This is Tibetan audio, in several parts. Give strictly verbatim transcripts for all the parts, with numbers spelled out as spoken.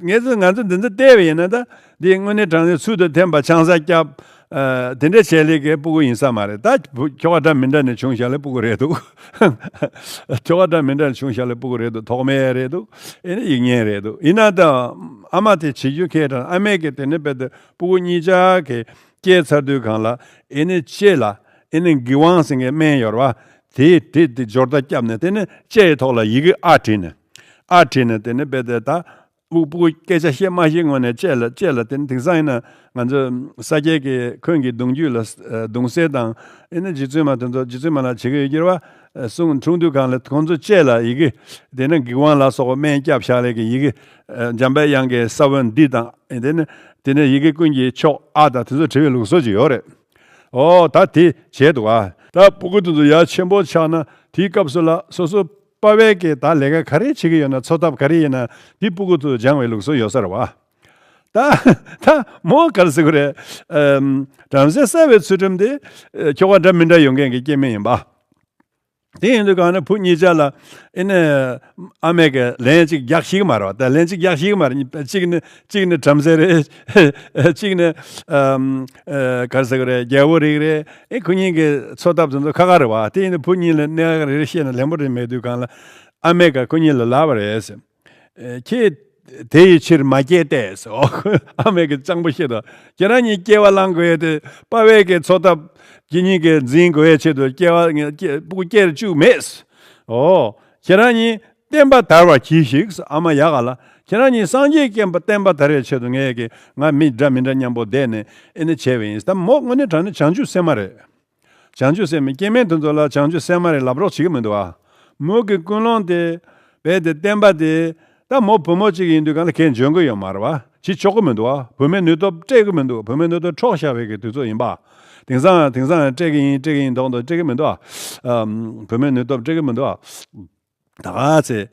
ངས་ཚོ་ང་ཚོ་འདི་ཚོ་བལྟས་པ་ཡིན་ན་ད་འདི་དངོས་གནས་དྲང་གནས་ཚུལ་དང་མཐུན་པ་ཆང་ས་བརྒྱབ། ཨ། དེ་འདྲ་བྱས་ལས་ཀའི་སྤུ་གུ་ཡིན་ས་མ་རེད། ད་བུ་ཁྱོ་ག་འདྲ་མི་འདྲ་ནས་བྱུང་བཞག་ལས་སྤུ་གུ་རེད་འདུག་ཁྱོ་ག་འདྲ་མི་འདྲ་ནས་བྱུང་བཞག་ལས་སྤུ་གུ་རེད་འདུག་ཐོག་མའི་རེད་འདུག་ཨེ་ནི་དབྱིག་གཉེན་རེད་འདུག་ཡིན་ན་ད་ཨ་མ་དེ་བྱེད་རྒྱུ་ཁེལ་དྲགས། ཨ་མས་ཀྱི་དེ་ནི་རྦད་དེ་སྤུ་གུ་གཉིས་ཆ་གི་སྐྱེས་ཚར་དུས་གང་ལ་ཨེ་ནི་ལྕེ་ལ་ཨེ་ནི་གི་ཝང་ཟེར་མཁན་སྨན་ཡོད་རེད་བ། དེ་དེ་དེ་སྦྱོར་རྟ་བརྒྱབ་ནས་དེ་ནི་ལྕེ་ཡི་ཐོག་ལ་ཡི་གེ་ཨ་བྲིས་ནས། ཨ་བྲིས་ནས་དེ་ནི་རྦད་དེ་ད་སྤུ་སྤུ་གུ་སྐད་ཆ་བཤད་མ་ཤེས་སྔོན་ནས་ལྕེ་ལ་ལྕེ་ལ་དེ་ནི་དེང་སང་ཡིན་ན་ང་ཚོ་ས་སྐྱའི་གི་འཁོན་གྱི་གདུང་རྒྱུད་ལ་ཨ་གདུང་སྲས་དང་ཨེ་ནི་རྗེ་བཙུན་མ་དེ་ཚོ་རྗེ་བཙུན་མ་ལ་བྱེད་ཀྱི་ཡོད་ཀྱི་རེད་བ། ཨ་གསུང་འཁྲུངས་དུས་གང་ལ་ཁོང་ཚོ་ལྕེ་ལ་ཡི་གེ་དེ་ནི་གི་ཝང་ལ་སོགས་པ་སྨན་བརྒྱབ་བཞག་ལས་ཀྱི་ཡི་གེ་ཨ་འཇམ་པའི་དབྱངས་ཀྱི་ས་བོན་འདི་དང་དེ་ནི་དེ་ནི་ཡི་གེ་ཀུན་གྱི་མཆོག་ཨ་དང་དེ་ཚོ་བྲི་བའི་ལུགས་སྲོལ་ཅིག་ཡོད་རེད། ཨོ་ད་དེ་བྱས་འདུག་ཨ། ད་སྤུ་གུ་དེ་ཚོ་ཡར་ཆེན་པོ་ཆགས་ན་དེའི་སྐབས་སུ་ལ་སོ་སོ་པ་ཕའི་གི་ད་ལས་ཀ་ག་རེ་བྱེད་ཀྱི་ཡོད་ན་འཚོ་ཐབས་ག་རེ་ཡིན་ན་དེ་སྤུ་གུ་དེ་ཚོ་སྦྱང་བའི་ལུགས་སྲོལ་ཡོད་ས་རེད་བ། ད་ད་མོ་ག་རེ་ཟེར་དགོས་རེད། ཨམ། བྲམ་ཟེ་གསལ་བའི་ཚུལ་ཁྲིམས་དེ་ཨ་ཁྱོ་ག་འདྲ་མི་འདྲ་ཡོད་མཁན་གྱི་སྐྱེ་དམན་ཡིན་པ། དེ་ཡིན་དུས་གང་ན་བུ་གཉིས་ཆ་ལ་ཨེ་ནི་ཨ་མས་ཀྱི་ལན་གཅིག་རྒྱག་ཤེས་ཀྱི་མ་རེད་བ། ད་ལན་གཅིག་རྒྱག་ཤེས་ཀྱི་མ་རེད། གཅིག་ནི་གཅིག་ནི་བྲམ་ཟེ་རེད། གཅིག་ནི་ཨམ། ཨ་ག་རེ་ཟེར་དགོས་རེད། རྒྱལ་པོ་རིགས་རེད། ཨེ་ཁོ་གཉིས་ཀྱི་འཚོ་ཐབས་དེ་ཚོ་ཁག་ཁག་རེད་བ། དེ་ཡིན་དུས་བུ་གཉིས་ལ་གནད་འགག་རེ་རེ་བཤད་ན་ལན་པོ་རེ་མེད་དུས་གང་ལ་ཨ་མས་ཀྱིས་ཁོ་གཉིས་ལ་ལབ་པ་རེད། ཨེ་ཁྱེད་དེ་ཡི་ཕྱིར་མ་སྐྱེས་ཏེ་ཟེར། ཨ་མས་ཀྱིས་སྤྱང་པོ་བཤད་དོ། ཁྱེད་རང་གཉིས་སྐྱེ་བ་བླང་དགོས་ཏེ་པ་ཕའི་གི་འཚོ་ཐབས་ཁྱེད་གཉིས་ཀྱིས་འཛིན་དགོས་ཡའི་ཆེད་དུ་སྐྱེ་བ་ངས་སྐྱེ་སྤུ་གུ་སྐྱེ་རུ་བཅུག་མེད། ཨོ། ཁྱེད་རང་གཉིས་བསྟན་པ་དར་བར་གྱིས་ཤིག་ཨ་མ་ཡག་ག་ལ། ཁྱེད་རང་གཉིས་སངས་རྒྱས་བསྟན་པ་བསྟན་པ་དར་བའི་ཆེད་དུ་ངས་ཀྱི་ང་མི་འདྲ་མི་འདྲ་མཉམ་པོ་བསྡད་ནས་ཨེ་ནི་བྱས་པ་ཡིན། ད་མོ་དངོས་གནས་དྲང་གནས་བྱང་ཆུབ་སེམས་མ་རེད། བྱང་ཆུབ་སེམས་སྐྱེ་དམན་དེ་ཚོ་ལ་བྱང་ཆུབ་སེམས་མ་རེད་ལབ་རོགས་བྱེད་ཀྱི་མི་འདུག་ཨ། མོ་གི་ཀུན་སློང་དེ་རྦད་དེ་བསྟན་པ་དེ་ད་མོ་བུ་མོ་གཅིག་ཡིན་དུས་གང་ལ་ཁས་འཇོན་གི་ཡོད་མ་རེད་བ། བྱེད་ཆོག་གི་མི་འདུག་ཨ། བུད་མེད་ནུས་སྟོབས་སྤྲད་གི་མི་འདུག་བུད་མེད་ནུས་སྟོབས་འཕྲོག་བཞག་པའི་གི་དུས་ཚོད་ཡིན་པ། དེང་སང་དེང་སང་སྤྲད་གི་ཡིན་སྤྲད་གི་ཡིན་མདོག་མདོག་སྤྲད་གི་མི་འདུག་ཨ། ཨམ། བུད་མེད་ནུས་སྟོབས་སྤྲད་གི་མི་འདུག་ཨ། ད་ག་ཚེ།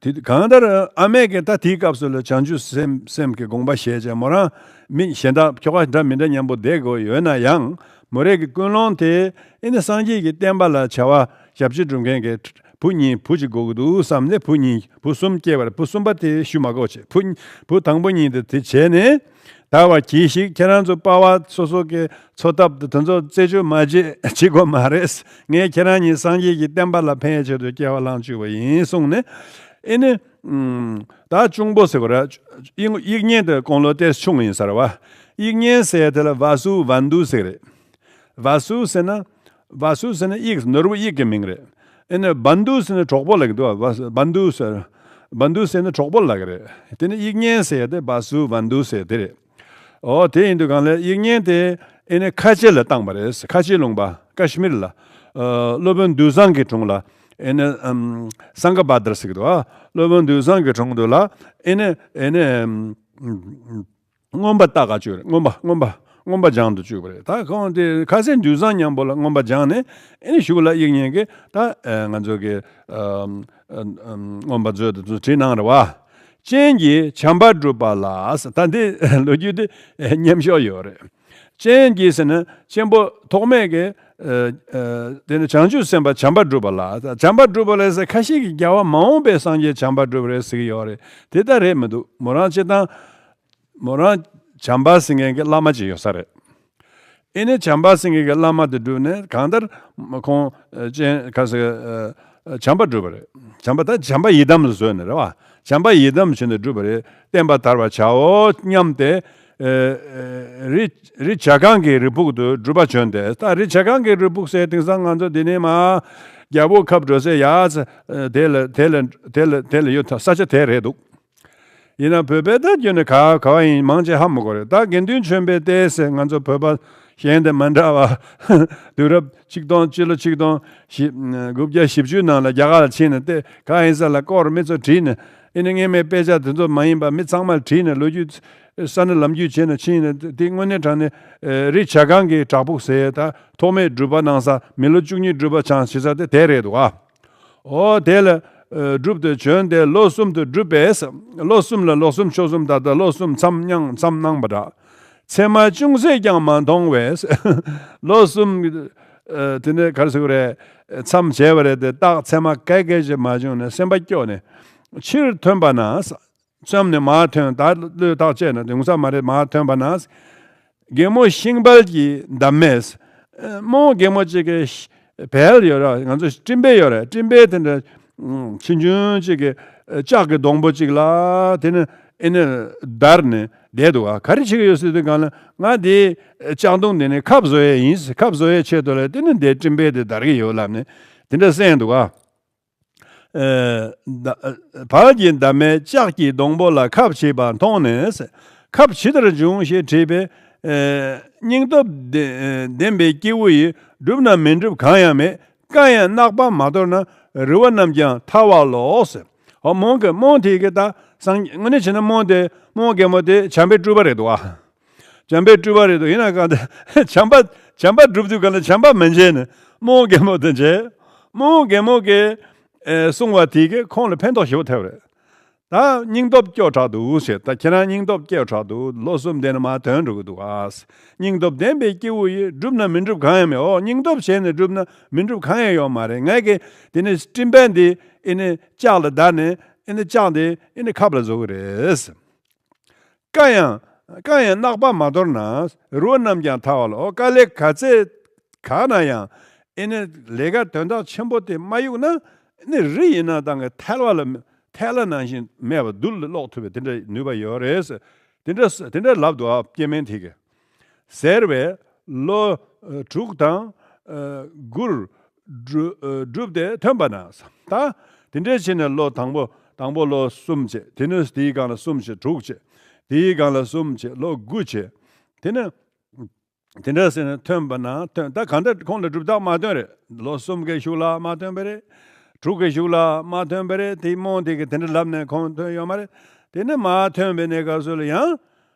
དེ་གང་ལྟར་ཨ་མས་ཀྱིས་ད་དེའི་སྐབས་སུ་ལ་བྱང་ཆུབ་སེམས་སེམས་ཀྱི་དགོངས་པ་བཞེས་བྱས་མོ་རང་མི་གཞན་དག་ཁྱོ་ག་འདྲ་མི་འདྲ་མཉམ་པོ་བསྡད་དགོས་ཡོད་ན་ཡང་མོ་རང་གི་ཀུན་སློང་དེ་ཨེ་ནི་སངས་རྒྱས་ཀྱི་བསྟན་པ་ལ་བྱ་བ་ཞབས་ཕྱི་སྒྲུབ་མཁན་གྱི་བུ་གཉིས་བུ་གཅིག་དགོས་ཀྱི་འདུག་བསམ་ནས་བུ་གཉིས་བུ་གསུམ་སྐྱེས་པ་རེད། བུ་གསུམ་པ་དེ་ཞུ་མ་དགོས་བྱས་བུ་བུ་དང་པོ་གཉིས་དེ་དེ་བྱས་ནས། དར་བར་གྱིས་ཤིག་ཁྱེད་རང་ཚོ་པ་ཕ་སོ་སོ་གི་འཚོ་ཐབས་དེ་ཚོ་རྩད་གཅོད་མ་བྱེད་བྱེད་དགོས་མ་རེད། ངས་ཁྱེད་རང་གཉིས་སངས་རྒྱས་ཀྱི་བསྟན་པ་ལ་ཕན་ཡའི་ཆེད་དུ་སྐྱེ་བ་བླངས་བཅུག་པ་ཡིན་གསུངས་ནས། ཨེ་ནི། ཨུམ། ད་གཅུང་པོ་ཟེར་བ་ར། དབྱིག་དབྱིག་གཉེན་དེ་དགུང་ལོ་ཏོག་ཙམ་ཆུང་ཡིན་ས་རེད་བ། དབྱིག་གཉེན་ཟེར་དེ་ལ་ཝ་སུ་ཝན་དུ་ཟེར་རེད། ཝ་སུ་ཟེར་ན། ཝ་སུ་ཟེར་ན་དབྱིག་ནོར་བུ་དབྱིག་གི་མིང་རེད། ཨེ་ནི་བན་དུ་ཟེར་ན་གྲོགས་པོ་ལབ་ཀྱི་འདུག་བ། བན་དུ་ཟེར། བན་དུ་ཟེར་ན་གྲོགས་པོ་ལབ་ཀྱི་རེད། དེ་ནི་དབྱིག་གཉེན་ཟེར་ཡ་དེ་ཝ་སུ་ཝན་དུ་ཟེར་དེ་རེད། ཨོ་དེ་ཡིན་དུས་གང་ལས་དབྱིག་གཉེན་དེ་ཨེ་ནི་ཁ་ཆེ་ལ་བཏང་བ་རེད། ཁ་ཆེ་ལུང་པ་ཀ་ཤི་མིར་ལ། ཨ། སློབ་དཔོན་འདུས་བཟང་གི་དྲུང་ལ་ཨེ་ནི་ཨམ། སངྒ་བྷ་དྲ་ཟེར་གྱི་འདུག་བ། སློབ་དཔོན་འདུས་བཟང་གི་དྲུང་དུ་ལ་ཨེ་ནི་ཨེ་ནི་ཨམ། མངོན་པ་ལྟ་ག་བཅུག་རེད། མངོན་པ་མངོན་པ་མངོན་པ་སྦྱང་དུ་བཅུག་པ་རེད། ད་ཁོང་དེ་ཁ་སང་འདུས་བཟང་མཉམ་པོ་ལ་མངོན་པ་སྦྱངས་ནས་ཨེ་ནི་གཞུག་ལ་དབྱིག་གཉེན་གྱིས་ད་ཨ་ང་ཚོ་གི་ཨ་ཨ་ཨ་མངོན་པ་མཛོད་དུ་བྲིས་གནང་རེད་བ། སྤྱན་གྱིས་བྱམས་པ་བསྒྲུབ་པ་ལ། ད་འདི་ལོ་རྒྱུས་འདི་སྙན་ཤོས་ཡོད་རེད། སྤྱན་གྱིས་ཟེར་ན་གཅེན་པོ་ཐོགས་མེད་ཀྱིས་ཨ་ཨ་དེ་ནི་བྱང་ཆུབ་སེམས་དཔའ་བྱམས་པ་བསྒྲུབ་པ་ལ། བྱམས་པ་བསྒྲུབ་པ་ལ་ཟེར་ཁ་ཤས་ཀྱིས་རྒྱལ་བ་མ་འོངས་པའི་སངས་རྒྱས་བྱམས་པ་བསྒྲུབ་པ་རེད་ཟེར་གྱི་ཡོད་རེད། དེ་ལྟར་རེད་མི་འདུག་མོ་རང་སྤྱིར་བཏང་མོ་རང་བྱམས་པ་ཟེར་མཁན་གྱི་བླ་མ་ཅིག་ཡོད་ས་རེད། ཨེ་ནི་བྱམས་པ་ཟེར་མཁན་གྱི་བླ་མ་དེ་བསྒྲུབས་ནས་གང་ལྟར་ཁོང་སྤྱན་ཁ་ཟེར་བྱམས་པ་བསྒྲུབས་པ་རེད། བྱམས་པ་ད་བྱམས་པ་ཡི་དམ་ལ་བཟོས་ནས་རེད་བ། བྱམས་པ་ཡི་དམ་བྱས་ནས་བསྒྲུབས་པ་རེད། བསྟན་པ་དར་བར་བྱའོ་སྙམ་སྟེ། རི་རི་བྱ་རྐང་གི་རི་ཕུག་ཏུ་སྒྲུབ་པ་བྱོན་ཏེ། ད་རི་བྱ་རྐང་གི་རི་ཕུག་ཟེར་དེང་སང་ང་ཚོ་འདི་ནས་མར་རྒྱལ་པོ་ཁབ་འགྲོ་སའི་ཡ་ཚ་དེ་ལ་དེ་ལ་དེ་ལ་དེ་ལ་ཡོད་ས་ཆ་དེ་རེད་འདུག་ཡིན་ན་བོད་པའི་ད་རྒྱུན་ནས་ག་ག་བ་ཡིན་མང་ཆེ་ཧ་མི་གོ་རེད། ད་དགེ་འདུན་ཆོས་འཕེལ་ཏེ་ཟེར་ང་ཚོ་བོད་པ་གཞན་དང་མ་འདྲ་བ་དུས་རབས་ཆིག་སྟོང་སྤྱི་ལོ་ཆིག་སྟོང་བཞི་དགུ་བརྒྱ་བཞི་བཅུ་ནང་ལ་རྒྱ་གར་ལ་ཕྱིན་ནས་ཏེ་ག་ཡིན་ས་ལ་སྐོར་མི་ཚོ་བྲིས་ནས་ཨེ་ནི་སྔས་མའི་དཔེ་ཆ་དེ་ཚོ་མ་ཡིན་པ་མི་ཚང་མ་བྲིས་ནས་ལོ་རྒྱུས་ས་ནས་ལམ་རྒྱུས་བྱས་ནས་ཕྱིན་ནས་དེ་དངོས་གནས་དྲང་གནས་རི་བྱ་རྐང་གི་བྲག་ཕུག་ཟེར་ད་ཐོགས་མེད་སྒྲུབ་པ་གནང་ས་མི་ལོ་བཅུ་གཉིས་སྒྲུབ་པ་བྱང་ཞེ་ས་དེ་དེ་རེད་འདུག་ཨ། ཨོ་དེ་ལ་ཨ་སྒྲུབ་ཏུ་བྱོན་ཏེ་ལོ་གསུམ་དུ་སྒྲུབ་པས། ལོ་གསུམ་ལ་ལོ་གསུམ་ཕྱོགས་གསུམ་ད་ལྟ་ལོ་གསུམ་མཚམས་མཉམ་མཚམས་གནང་བ་འདྲ། མཚན་མ་ཅུང་ཟད་ཀྱང་མ་མཐོང་བས། ལོ་གསུམ་ཨ་དེ་ནས་ག་རེ་ཟེར་དགོས་རེད། མཚམས་བྱས་པ་རེད་དེ་རྟགས་མཚན་མ་ག་གེ་ཞིག་མ་བྱུང་ནས་སེམས་པ་སྐྱོ་ནས། ཕྱིར་ཐོན་པ་ན། མཚམས་ནས་མར་ཐོན། ད་བློས་ཐག་བཅད་ན་དེ་ཡོང་ས་མ་རེད། མར་ཐོན་པ་ན། རྒན་མོ་ཤིང་བལ་གྱི་འདབ་མས། རྨོ་རྒན་མོ་གཅིག་གི་བལ་ཡོད་ར། ང་ཚོ་སྤྲིན་པ་ཡོད་ར། སྤྲིན་པ་དེ་འདྲ་ཆུང་ཆུང་གཅིག་གི་ལྕགས་ཀྱི་སྡོང་པོ་གཅིག་ལ་དེ་ནི་ཨེ་ནི་བརྡར་ནས་བསྡད་འདུག་ག་ག་རེ་བྱེད་ཀྱི་ཡོད་ཟེར་དུས་གང་ལ། ང་དེའི་ལྕགས་སྡོང་དེ་ནི་ཁབ་བཟོ་ཡས་ཡིན། ཁབ་བཟོ་ཡས་ཆེད་དུ་ལ་དེ་ནི་འདི་སྤྲིན་པ་དེ་བརྡར་གྱི་ཡོད་ལབ་ནས་དེ་འདྲ་གསན་འདུག་ག་ཨ། ད་བལ་གྱི་འདབ་མས་ལྕགས་ཀྱི་སྡོང་པོ་ལ་ཁབ་བྱེད་པ་མཐོང་ནས། ཁབ་ཇི་ལྟར་བྱུང་ཞེས་དྲིས་པས། ཨ། སྙིང་སྟོབས་ལྡན་ལྡན་པའི་སྐྱེས་བུ་ཡིས། བསྒྲུབས་ན་མི་འགྲུབ་གང་ཡང་མེད། བཀའ་ཡང་བརྣག་པ་མ་དོར་ན། རི་བོ་རྣམས་ཀྱང་ཐར་བ་ལོ་ཟེར། ཨོ་རྨོ་གི་རྨོ་དེ་གི་ད་སང་དངོས་གནས་བྱས་ན་རྨོ་དེ་རྨོ་རྒན་མོ་དེ་བྱམས་པའི་སྤྲུལ་པ་རེད་འདུག་ཨ། བྱམས་པའི་སྤྲུལ་པ་རེད་འདུག་ཡིན་ན་གང་ལྟར་བྱམས་པ་བྱམས་པ་སྒྲུབ་དུས་གང་ལ་བྱམས་པ་མི་བྱེད་ནས་རྨོ་རྒན་མོ་དེ་བྱེད། རྨོ་རྒན་མོ་གི་ཨེ་གསུང་བ་དེ་གི་ཁོང་ལ་ཕན་ཐོགས་ཞེ་པོ་ཐེབས་རེད། ད་སྙིང་སྟོབས་སྐྱོ་དྲགས་འདུག་ཟེར། ད་ཁྱེད་རང་སྙིང་སྟོབས་སྐྱོ་དྲགས་འདུག་ལོ་གསུམ་དེ་ནས་མར་ཐོན་འགྲོ་གི་འདུག་ཨ། སྙིང་སྟོབས་ལྡན་པའི་སྐྱེས་བུ་ཡིས། བསྒྲུབས་ན་མི་འགྲུབ་གང་ཡང་མེད། ཨོ་སྙིང་སྟོབས་བྱས་ནས་བསྒྲུབས་ན་མི་འགྲུབ་གང་ཡང་ཡོད་མ་རེད། ངས་གི་དེ་ནས་སྤྲིན་པ་འདི་ཨེ་ནི་ལྕགས་ལ་བརྡར་ནས་ཨེ་ནི་ལྕགས་འདི་ཨེ་ནི་ཁབ་ལ་བཟོ་གི་རེད། བཀའ་ཡང་བཀའ་ཡང་བརྣག་པ་མ་དོར་ན། རི་བོ་རྣམས་ཀྱང་ཐལ་བ་ལ། ཨོ་དཀའ་ལས་ག་ཚད་ག་ན་ཡང་ཨེ་ནི་ལས་ཀ་དོན་དག་ཆེན་པོ་དེ་མ་གཡུག་ན་ཨེ་ནི་རི་ཡིན་ན་ད་གིན་ཐལ་བ་ལ་ཐལ་བ་ནང་བཞིན་མེད་པ་རྡུལ་ལ་སློག་ཐུབ་པའི་དེ་འདྲ་ནུས་པ་ཡོད་རེད། དེ་འདྲ་དེ་འདྲ་ལབ་འདུག་ཨ། སྐྱེ་དམན་དེ་གིས། ཟེར་བས་ལོ་དྲུག་དང་དགུར་བསྒྲུབས་ཏེ་ཐོན་པ་ན། ད་དེ་འདྲའི་ཕྱིར་ནས་ལོ་དང་པོ་དང་པོ་ལོ་གསུམ་བྱས། དེ་ནས་དེའི་སྒང་ལ་གསུམ་བྱས། དྲུག་བྱས། དེའི་སྒང་ལ་གསུམ་བྱས། ལོ་དགུ་བྱས། དེ་ནས་དེ་འདྲ་ཟེར་ནས་ཐོན་པ་ན་ཐོན། ད་གང་ལྟར་ཁོང་ལ་གྲུབ་རྟགས་མ་ཐོན་རེད། ལོ་གསུམ་གྱི་གཞུག་ལ་མ་ཐོན་པ་རེད། དྲུག་གི་གཞུག་ལ་མ་ཐོན་པ་རེད། དེའི་རྨོ་དེ་གིས་དེ་འདྲ་ལབ་ནས་ཁོང་ཐོན་ཡོད་མ་རེད། དེ་ནས་མ་ཐོན་པའི་གནས་སྐབས་སུ་ལ་ཡང་།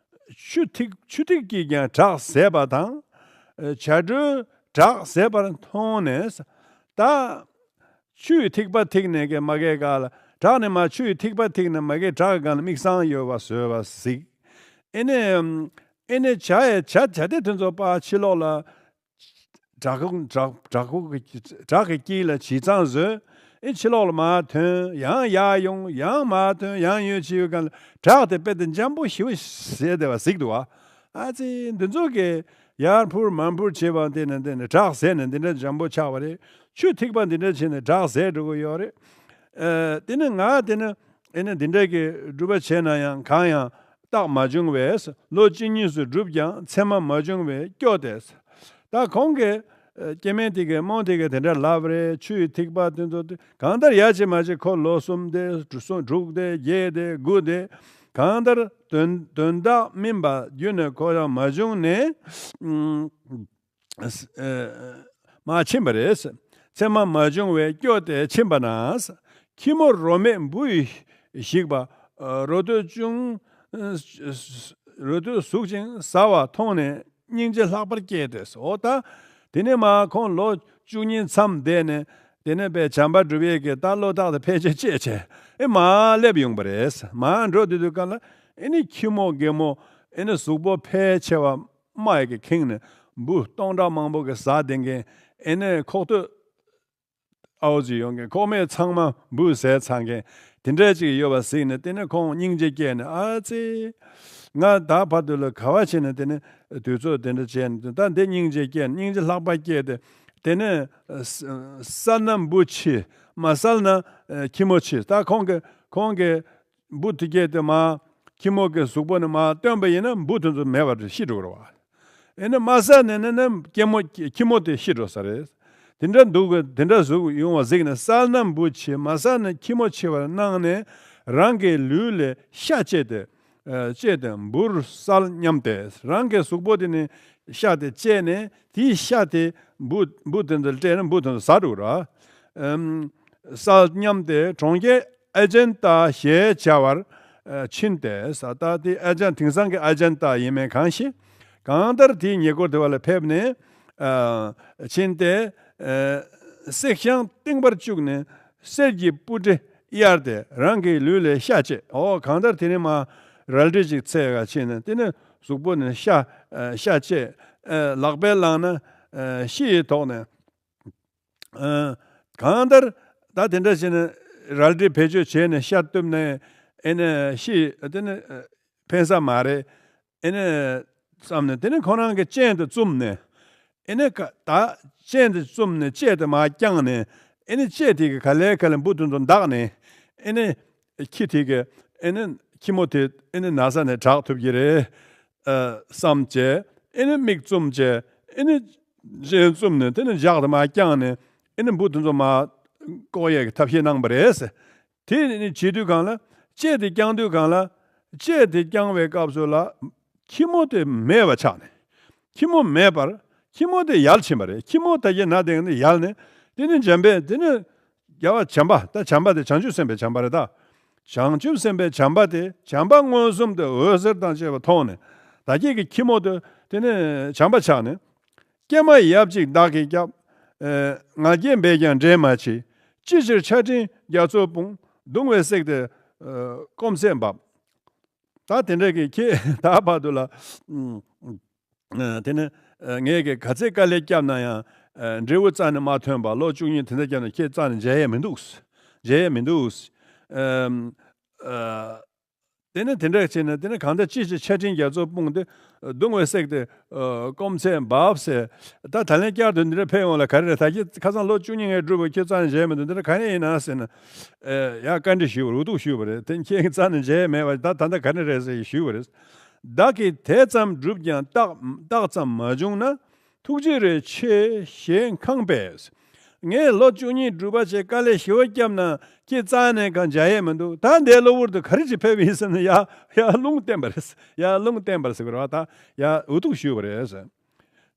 ཆུ་ཐིགས་ཆུ་ཐིགས་ཀྱིས་ཀྱང་བྲག་ཟད་པ་དང་། བྱ་སྒྲོས་བྲག་ཟད་པར་མཐོང་ནས། ད་ཆུའི་ཐིགས་པ་ཐིགས་ནས་ཀྱི་མ་གའི་སྒང་ལ། བྲག་ནས་མར་ཆུའི་ཐིགས་པ་ཐིགས་ནས་མ་གའི་བྲག་གི་སྒང་ལ་མིག་སང་ཡོད་པ་བཟོས་པ་གཟིགས། ཨེ་ནས་ཨེ་ནས་བྱ་ཡི་བྱ་བྱ་དེ་དེ་ཚོ་ཕར་ཕྱི་ལོགས་ལ། བྲག་ཁུག་བྲག་བྲག་ཁུག་གི་བྲག་གི་དཀྱིལ་ལ་བྱེ་ཚང་བཟོས། ཨེ་ཕྱི་ལོགས་ལ་མར་ཐོན། ཡང་ཡར་ཡོང་། ཡང་མར་ཐོན། ཡང་ཡོད་ཅིག་ཡོད་གང་ལ་བྲག་དེ་དཔེ་དེ་འཇམ་པོ་ཞེ་པོ་ཟད་བསྡད་པ་གཟིགས་འདུག་བ། ཨ་ཙི། འདི་ཚོ་གིས་ཡར་འཕུར་མར་འཕུར་བྱས་པ་དེ་ནས་དེ་ནས་བྲག་ཟད་ནས་འདི་འདྲ་འཇམ་པོ་ཆགས་པ་རེད། ཆུ་ཐིགས་པ་འདི་འདྲ་བྱས་ནས་བྲག་ཟད་འགྲོ་གི་ཡོད་རེད། ཨ་དེ་ནས་ང་དེ་ནས་ཨེ་ནས་འདི་འདྲ་གི་སྒྲུབ་པ་བྱས་ན་ཡང་གང་ཡང་རྟགས་མ་བྱུང་བས། ལོ་གཅིག་གཉིས་སུ་བསྒྲུབས་ཀྱང་མཚན་མ་མ་བྱུང་བས་སྐྱོ་སྟེ། ད་ཁོང་གིས་ཨ་སྐྱེ་དམན་དེ་གིས་རྨོ་དེ་གིས་དེ་འདྲ་ལབ་རེད། ཆུ་ཡི་ཐིགས་པ་དེ་ཚོ་དེ་གང་ལྟར་ཡ་ཅིག་མ་ཅིག་ཁོ་ལོ་གསུམ་དེ་གསུམ་དྲུག་དེ་བརྒྱད་དེ་དགུ་དེ་གང་ལྟར་དོན་དོན་དག་སྨིན་པ་རྒྱུན་ནས་ཁོ་རང་མ་བྱུང་ནས། ཨ་མར་ཕྱིན་པ་རེད། མཚན་མ་མ་བྱུང་བས་སྐྱོ་སྟེ་ཕྱིན་པ་ན། ཁྱི་མོ་རོ་མས་འབུ་ཡིས་ཞིག་པ། རོ་སྟོད་ཅུང་རོ་སྟོད་ཟུག་ཅིང་ཟ་བ་མཐོང་ནས་སྙིང་རྗེ་ལྷག་པར་སྐྱེས་ཏེ། འོ་ད་དེ་ནས་མར་ཁོང་ལོ་བཅུ་གཉིས་མཚམས་བསྡད་ནས་དེ་ནས་དཔེ་བྱམས་པ་སྒྲུབ་ཡས་ཀྱི་ད་བློ་ཐག་དེ་ཕལ་ཆེར་བཅད་བྱས་ཨེ་མར་སླེབས་ཡོང་པ་རེད། མར་འགྲོ་དུས་དུས་ག་ལ་ཨེ་ནི་ཁྱི་མོ་རྒན་མོ་ཨེ་ནི་གཟུགས་པོ་ཕལ་ཆེ་བ་རྨ་ཡི་གི་ཁེངས་ནས་འབུ་སྟོང་ཕྲག་མང་པོ་གི་ཟ་བསྡད་མཁན། ཨེ་ནས་ཁོག་སྟོད་ཨའོ་ཅིག་ཡོང་མཁན། ཁོག་སྨད་ཚང་མ་འབུ་ཟས་ཚང་མཁན་དེ་འདྲ་ཅིག་ཡོད་པ་གཟིགས་ནས་དེ་ནས་ཁོང་སྙིང་རྗེ་སྐྱེས་ནས་ཨ་ཙི། ང་ད་བར་དུ་ལ་ག་བ་བྱས་ནས་དེ་ནས་དུས་ཚོད་དེ་འདྲ་བྱས་ནས་ད་འདི་སྙིང་རྗེ་སྐྱེས་ནས་སྙིང་རྗེ་ལྷག་པ་སྐྱེས་ཏེ། དེ་ནས་ཨ་ས་བསད་ན་འབུ་འཆི། མ་བསད་ན་ཨ་ཁྱི་མོ་འཆི། ད་ཁོང་གི་ཁོང་གི་འབུ་དེ་སྐྱེས་ཏེ་མར་ཁྱི་མོ་གི་གཟུགས་པོ་ནས་མར་བཏོན་པ་ཡིན་ན་འབུ་དེ་ཚོ་མེད་པར་ཤི་འགྲོ་གི་རེད་བ། ཨེ་ནི་མ་བསད་ནས་ནི་ནི་སྐྱེ་མོ་ཁྱི་མོ་དེ་ཤི་འགྲོ་ས་རེད། དེ་འདྲ་འདུག་གི། དེ་འདྲ་གཟུགས་ཡོང་བ་གཟིགས་ནས་བསད་ན་འབུ་འཆི། མ་བསད་ན་ཁྱི་མོ་འཆི་བར་སྣང་ནས་རང་གི་ལུས་ལས་ཤ་བཅད་དེ་ཨ་བཅད་དེ་འབུར་བསལ་སྙམ་སྟེ། རང་གི་གཟུགས་པོ་དེ་ནས་ཤ་དེ་བཅད་ནས་དེའི་ཤ་དེ་འབུ་འབུ་དེ་ཚོ་ལ་སྤྲད་ན་འབུ་དེ་ཚོ་ཟ་འགྲོ་གི་རེད། ཨམ། བསལ་སྙམ་སྟེ་གྲོང་ཁྱེར་ཨ་ཇན་ཏ་ཞེས་བྱ་བར་ཨ་ཕྱིན་ཏེ། ས་ད་དེ་ཨ་ཇན་དེང་སང་གི་ཨ་ཇན་ཏ་ཡིན་མིན་གང་ཤེས། གང་ལྟར་དེའི་ཉེ་འཁོར་དེ་བ་ལ་ཕེབས་ནས་ཨ་ཕྱིན་ཏེ། ཨ་གསེག་ཤིང་བཏིང་བར་བཅུག་ནས་གསེར་གྱི་སྤུ་གྲི་གཡར་ཏེ་རང་གི་ལུས་ལས་ཤ་བཅད། ཨོ་གང་ལྟར་དེ་ནས་མར་རལ་གྲི་ཅིག་འཚོལ་ག་ཕྱིན་ནས་དེ་ནས་གཟུགས་པོ་ནས་ཤ་ཨ་ཤ་བཅད། ཨ་ལག་པས་བླངས་ན་ཨ་ཤི་ཡི་དོགས་ནས། ཨ་གང་ལྟར་ད་དེ་འདྲ་བྱས་ནས་རལ་གྲི་བེད་སྤྱོད་བྱས་ནས་ཤ་གཏུབ་ནས་ ཨེ་ནི་ཤི་དེ་ནི་ཕན་ས་མ་རེད། ཨེ་ནི་བསམ་ནས་དེ་ནི་ཁོ་རང་གི་སྤྱན་དེ་བཙུམས་ནས། ཨེ་ནི་ཀ་ད་སྤྱན་དེ་བཙུམས་ནས་ལྕེ་དེ་མར་བརྐྱངས་ནས། ཨེ་ནི་ལྕེ་དེ་གི་ག་ལེ་ག་ལེ་འབུ་དེ་ཚོ་འདག་ནས། ཨེ་ནི་ཁྱི་དེ་གི་ཨེ་ནི་ཁྱི་མོ་དེ་ཨེ་ནི་ན་ས་ནས་དྲག་ཐུབ་ཀྱི་རེད། ཨ་བསམ་བྱས། ཨེ་ནི་མིག་བཙུམས་བྱས། ཨེ་ནི་སྤྱན་བཙུམས་ནས་དེ་ནི་ལྗགས་དེ་མར་བརྐྱངས་ནས། ཨེ་ནི་འབུ་དེ་ཚོ་མར་བཀོག་ཡས་ཀྱི་ཐབས་ཤེས་གནང་བ་རེད། དེ་ནི་བྱེད་དུས་སྒང་ལ་ལྕེ་དེ་བརྐྱང་དུས་སྒང་ལ། ལྕེ་དེ་བརྐྱང་བའི་སྐབས་སུ་ལ་ཁྱི་མོ་དེ་མེད་པ་ཆགས་ནས། ཁྱི་མོ་མེད་པར། ཁྱི་མོ་དེ་ཡལ་ཕྱིན་པ་རེད། ཁྱི་མོ་ད་གིན་ན་དེ་ནི་ཡལ་ནས། དེ་ནི་འཇམ་པའི་དེ་ནི་རྒྱལ་བ་བྱམས་པ། ད་བྱམས་པ་དེ་བྱང་ཆུབ་སེམས་དཔའི་བྱམས་པ་རེད་ད། བྱང་ཆུབ་སེམས་དཔའི་བྱམས་པ་དེ་བྱམས་པ་མངོན་སུམ་དུ་འོད་ཟེར་དང་བཅས་པ་མཐོང་ནས། ད་གིན་གྱི་ཁྱི་མོ་དེ་དེ་ནི་བྱམས་པ་ཆགས་ནས། ཀྱེ་མ་ཡབ་གཅིག་བདག་གིས་བསྐྱབས། ཨེ། ང་རྒྱལ་འབད་ཀྱང་འདྲེན་མ་བྱེད། ཅི་ཕྱིར་ཆར་སྤྲིན་རྒྱ་མཚོར་སྤུངས། གདུང་བས་བསྲེགས་ཏེ་ཨེ་སྐོམ་ཚད་འབབ། ད་དེ་འདྲ་གི་ཁྱེད་ད་བར་དུ་ལ། ཨ་དེ་ནི་ཨ་ངས་གི་ག་ཚད་དཀའ་ལས་བསྐྱབས་ན་ཡང་། ཨ་འབྲས་བུ་རྩ་ནས་མ་ཐོན་པ། ལོ་བཅུ་གཉིས་དེ་འདྲ་བསྐྱབས་ན་ཁྱེད་རྩ་ནས་མཇལ་ཡས་མི་འདུག་མཇལ་ཡས་མི་འདུག་ཨ་ཨ། དེ་ནི་དེ་འདྲ་བྱས་ནས། དེ་ནི་གང་ལྟར་ཅི་ཕྱིར་ཆར་སྤྲིན་རྒྱ་མཚོར་སྤུངས་ཏེ། གདུང་བས་བསྲེགས་ཏེ་ཨ་སྐོམ་ཚད་འབབ་ཟེར། ད་ད་ལན་བསྐྱར་དུ་འདི་འདྲ་ཕེབས་ཡོང་ལ་ག་རེ་རེད། ད་ཁྱེད་ཁ་སང་ལོ་བཅུ་གཉིས་ངས་བསྒྲུབས་པ་ཁྱེད་རྩ་ནས་མཇལ་མི་འདུག་འདི་འདྲ་ག་རེ་ཡིན་ན་ཟེར་ན། ཨེ་ཡ་བཀའ་འདྲི་ཞུས་པ་རེད། འུ་ཐུག་ཞུས་པ་རེད། དེ་ཁྱེད་ཀྱི་རྩ་ནས་མཇལ་མེད་པ་ད་ད་ལྟ་ག་རེ་རེད་ཟེར་ཞུས་པ་རེད། བདག་གིས་དེ་ཙམ་བསྒྲུབས་ཀྱང་རྟགས་རྟགས་ཙམ་མ་བྱུང་ན། ཐུགས་རྗེ་རེ་ཆེ་ཞེས་ཁེངས་པས། ངས་ལོ་བཅུ་གཉིས་སྒྲུབ་པ་བྱས་དཀའ་ལས་ཞེ་པོ་བརྒྱབ་ན་ཁྱེད་རྩ་ནས་གང་མཇལ་ཡས་མི་འདུག་ད་འདས་གློ་བུར་དུ་ག་རེ་ཅིག་ཕེབས་ཡིན་ཟེར་ན། ཡ་ཡ་རླུང་བསྟན་པ་རེད། ཡ་རླུང་བསྟན་པ་རེད་ཟེར་དགོས་རེད་བ། ད་ཡ་འུ་ཐུག་ཞུས་པ་རེད་ཟེར།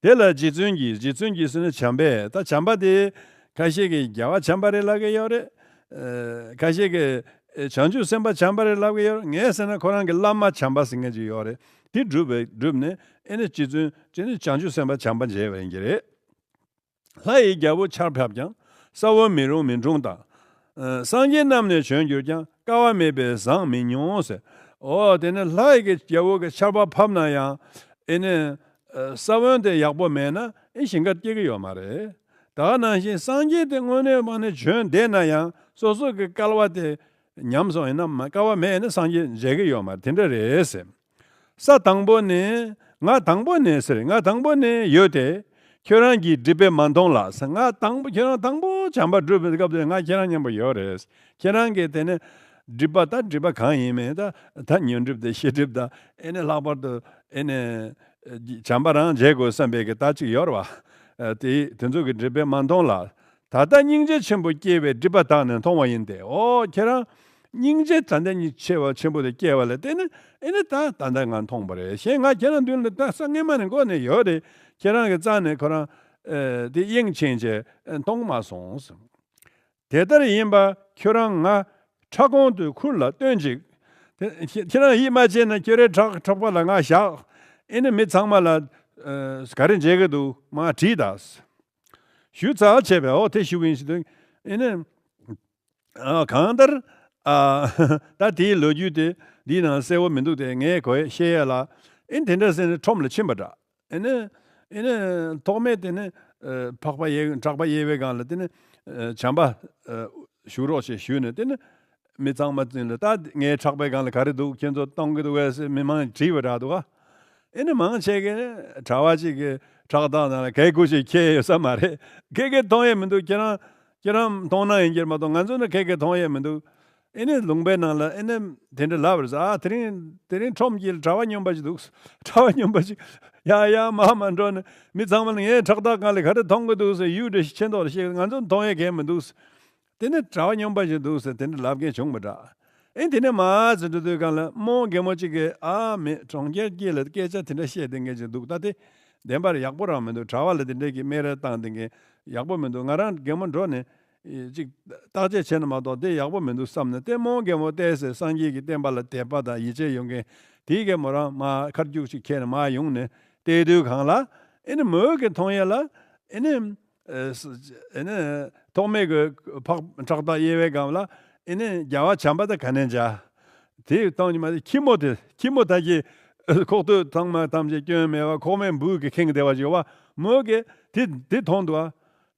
དེ་ལ་རྗེ་བཙུན་གྱིས། རྗེ་བཙུན་གྱིས་ཟེར་ན་བྱམས་པས། ད་བྱམས་པ་དེ་ཁ་ཤས་ཀྱིས་རྒྱལ་བ་བྱམས་པ་རེད་ལབ་ཀྱི་ཡོད་རེད། ཨ་ཁ་ཤས་ཀྱིས་ཨ་བྱང་ཆུབ་སེམས་དཔའ་བྱམས་པ་རེད་ལབ་ཀྱི་ཡོད་རེད། ངས་ཟེར་ན་ཁོ་རང་གི་བླ་མ་བྱམས་པ་ཟེར་མཁན་ཅིག་ཡོད་རེད། དེ་བསྒྲུབས་པའི་བསྒྲུབས་ནས། ཨེ་ནི་རྗེ་བཙུན་ཅེ་ནི་བྱང་ཆུབ་སེམས་དཔའ་བྱམས་པ་མཇལ་བ་ཡིན་གྱི་རེད། ལྷ་ཡི་རྒྱལ་པོ་ཆར་ཕབ་ཀྱང་། ས་བོན་མེ་རུངས་མེ་འཁྲུངས་དང་། ཨ་སངས་རྒྱས་རྣམས་ནི་བྱོན་གྱུར་ཀྱང་། དཀའ་བ་མེད་པས་བཟང་མི་མྱོང་ཟེར། འོ་དེ་ནི་ལྷ་ཡི་གི་རྒྱལ་པོ་གི་ཆར་པ་ཕབ་ན་ཡང་། ཨེ་ནི་ཨ་ས་བོན་དེ་ཡག་པོ་མེད་ན་ཨེ་ཞིང་ཁར་སྐྱེ་གི་ཡོད་མ་རེད། ད་ག་ནང་བཞིན་སངས་རྒྱས་དེ་དངོས་གནས་མ་ནས་བྱོན་བསྡད་ན་ཡང་། སོ་སོ་གི་སྐལ་བ་དེ་ཉམས་སོང་ཡིན་ན་མ། སྐལ་བ་མེད་ན་སངས་རྒྱས་མཇལ་གི་ཡོད་མ་རེད། དེ་འདྲ་རེད་ཟེར། ས་དང་པོ་ནས། ང་དང་པོ་ནས་ཟེར། ང་དང་པོ་ནས་ཡོད་དེ། ཁྱོད་རང་གི་སྒྲིབ་པས་མ་མཐོང་ལ་ཟེར། ང་དང་པོ་ཁྱོད་རང་དང་པོ་བྱམས་པ་སྒྲུབ་པའི་སྐབས་དེ་ང་ཁྱེད་རང་མཉམ་པོ་ཡོད་རེད། ཁྱེད་རང་གི་དེ་ནས་སྒྲིབ་པ་ད་སྒྲིབ་པ་གང་ཡིན་མིན། ད་ད་ཉོན་སྒྲིབ་དང་ཤེས་སྒྲིབ་དང་། ཨེ་ནས་ལྷག་པར་དུ་ཨེ་ནས་བྱམས་པ་རང་བྱེད་དགོས་བསམ་པའི་གི་ད་ཅིག་ཡོད་རེད་བ། ཨ་དེ་དེ་ཚོ་གི་སྒྲིབ་པས་མ་མཐོང་ལ། ད་ལྟ་སྙིང་རྗེ་ཆེན་པོ་སྐྱེས་པས་སྒྲིབ་པ་དག་ནས་མཐོང་བ་ཡིན་ཏེ། འོ་ཁྱེད་རང་སྙིང་རྗེ་ད་ལྟ་ཉིད་ཆེ་བ་ཆེན་པོ་དེ་སྐྱེ་བ་ལ་བརྟེན་ནས། ཨེ་ནི་ད་ད་ལྟ་ང་མཐོང་བ་རེད། གཞན་ང་ཁྱེད་རང་མདུན་ལ་ད་ས་སྔས་མ་ནས་འགོ་ནས་ཡོད་རེད། ཁྱེད་རང་གི་རྩ་ནས་ཁོ་རང་ཨེ་དེ་དབྱིངས་ཕྱིན་བྱས་མཐོང་མ་སོང་ཟེར། དེ་ལྟར་ཡིན་པ་ཁྱོད་རང་ང་ཕྲག་གོང་དུ་ཁུར་ལ་སྟོན་ཅིག་དེ་ཁྱེད་ཁྱེད་རང་ཡིད་མ་ཆེས་ན་ཁྱོད་རའི་ཕྲག་ཕྲག་པ་ལ་ང་བཞག་ཨེ་ནི་མི་ཚང་མ་ལ་ཨེ་ག་རེ་མཇལ་གི་འདུག་མར་དྲིས་དང་། ཞུས་ཚར་བྱས་པས། འོ་དེ་ཞུ་གི་ཡིན་ཞུ་དུས། ཨེ་ནི། ཨ་གང་ལྟར། ཨ་ད་དེའི་ལོ་རྒྱུས་དེ་འདིའི་ནང་གསལ་བོ་མི་འདུག་དེ་ངས་གོ་ཡ་ཤེས་ཡ་ལ། ཨེ་དེ་འདྲ་ཟེར་ནས་ཁྲོམ་ལ་ཕྱིན་པ་འདྲ། ཨེ་ནི། ཨེ་ནི་ཐོགས་མེད་དེ་ནི་ཨ་ཕག་པ་ཡལ་གྲགས་པ་ཡལ་བའི་སྒང་ལ་དེ་ནི་ཨ་བྱམས་པ་ཨ་བཞུགས་རོགས་ཞེས་ཞུས་ནས། དེ་ནི་མི་ཚང་མ་འཛིན་ལ། ད་ངའི་ཕྲག་པའི་སྒང་ལ་ག་རེ་འདུག་ཁྱེད་ཚོ་གཏོང་གི་འདུག་གས་ཟེར་མི་མང་དྲིས་པ་འདྲ་འདུག་ག་ཨེ་ནི་མང་ཆེ་གིས་གྲྭ་བ་གཅིག་གི་ཕྲག་དོག་ནང་ལ་གད་སྐུ་ཞིག་འཁྱེར་ཡོད་ས་མ་རེད། ཁྱེད་ཀྱིས་མཐོང་ཡས་མི་འདུག་ཁྱེད་རང་ཁྱེད་རང་མཐོང་སྣང་ཡིན་གྱི་མ་གཏོགས་ང་ཚོ་ནི་ཁྱེད་ཀྱིས་མཐོང་ཡས་མི་འདུག་ཨེ་ནི་ལུང་པའི་ནང་ལ་ཨེ་ནི་དེ་འདྲ་ལབ་རེད། ཨ་དེ་རིང་དེ་རིང་ཁྲོམ་དཀྱིལ་གྲྭ་བ་སྨྱོན་པ་ཞིག་འདུག་གྲྭ་བ་སྨྱོན་པ་ཞིག་ཡ་ཡ་མ་མ་འགྲོ་ནི། མི་ཚང་མ་ལ་ངའི་ཕྲག་དོག་སྒང་ལ་ག་རེ་མཐོང་གི་འདུག་ཟེར་ཡུལ་འདྲ་ཞིག་ཕྱིན་ཐོག་ལ་བཤད། ང་ཚོ་མཐོང་ཡས་གང་མི་འདུག་དེ་ནི་གྲྭ་བ་སྨྱོན་པ་ཞིག་འདུག་ཟེར་དེ་འདྲ་ལབ་མཁན་བྱུང་བ་འདྲ། ཨེ་དེ་ནས་མར་ཙམ་འགྲོ་དུས་སྒང་ལ་རྨོ་རྒན་མོ་གཅིག་གིས། ཨ་མི་གྲོང་ཁྱེར་དཀྱིལ་ལ་སྐད་ཆ་དེ་འདྲ་བཤད་བསྡད་མཁན་ཅིག་འདུག་ད་དེ་བདེན་པར་ཡག་པོ་རང་མི་འདུག་གྲྭ་བ་ལ་དེ་འདྲས་ཀྱི་སྨད་ར་བཏང་བསྡད་མཁན་ཡག་པོ་མི་འདུག་ང་རང་རྒན་མོ་འགྲོ་ནས་ཅིག་བརྟག་དཔྱད་བྱས་ན་མ་གཏོགས་དེ་ཡག་པོ་མི་འདུག་བསམ་ནས། དེ་རྨོ་རྒན་མོ་བལྟས་ཟེར། སངས་རྒྱས་ཀྱི་བསྟན་པ་ལ་དད་པ་དང་ཡིད་ཆེས་ཡོད་མཁན་དེ་གིས་མོ་རང་མར་ཁ་རྒྱུག་ཅིག་ཁྱེར་ནས་མར་ཡོང་ནས་བལྟས་དུས་སྒང་ལ། ཨེ་ནི་མོ་གི་མཐོང་ཡས་ལ་ཨེ་ནི། ཨེ་ནི། ཐོགས་མེད་ཀྱི་ཕག་ཕྲག་དོག་གཡས་པའི་སྒང་ལ། ཨེ་ནི་རྒྱལ་བ་བྱམས་པ་དང་ག་ནས་མཇལ། དེ་གཏོང་གི་མ་རེད། ཁྱི་མོ་དེ་ཁྱི་མོ་ད་ཀྱི་ཁོག་སྟོད་ཚང་མ་ཐམས་ཅད་སྐྱོན་མེད་པ། ཁོག་སྨད་འབུ་གིས་ཁེངས་བསྡད་པ་ཅིག་ཡོད་པ། མོ་གིས་དེ་དེ་མཐོང་འདུག་ཨ།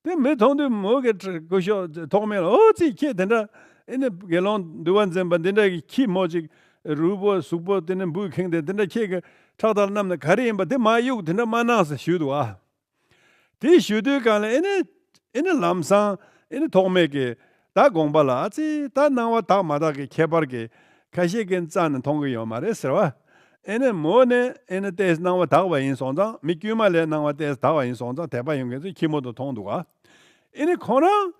དེ་མི་མཐོང་དུས་མོ་གི་སྐུ་ཞབས་ཐོགས་མེད་ལ། ཨོ་ཙི་ཁྱེད་དེ་འདྲ་ ཨེ་ནི་དགེ་སློང་འདུལ་བ་འཛིན་པ་འདི་འདྲ་གི་ཁྱི་མོ་ཅིག་རུལ་པོ་གཟུགས་པོ་དེ་ནི་འབུས་ཁེངས་ཏེ་དེ་འདྲ་ཁྱེད་ཀྱི་ཕྲག་དར་བསྣམས་ནས་ག་རེ་ཡིན་པ་དེ་མ་གཡུག་དེ་འདྲ་མ་གནང་ཟེར་ཞུས་འདུག་ཨ། དེ་ཞུ་དུས་གང་ལ་ཨེ་ནི་ཨེ་ནི་ལམ་སང་ཨེ་ནི་ཐོགས་མེད་ཀྱི་ད་དགོངས་པ་ལ་ཨ་ཙི་ད་སྣང་བ་དག་མ་དག་གི་ཁྱད་པར་གྱི་ཁ་ཤས་ཀྱིས་རྩ་ནས་མཐོང་གི་ཡོད་མ་རེད་ཟེར་བ། ཨེ་ནི་མོ་ནི་ཨེ་ནི་ཏོག་ཙམ་སྣང་བ་དག་པ་ཡིན་སོང་ཙང་མི་དཀྱུས་མ་ལས་སྣང་བ་ཏོག་ཙམ་དག་པ་ཡིན་སོང་ཙང་དད་པ་ཡོད་མཁན་ཚོས་ཁྱི་མོ་དུ་མཐོང་འདུག་ག་ཨེ་ནི་ཁོང་རང་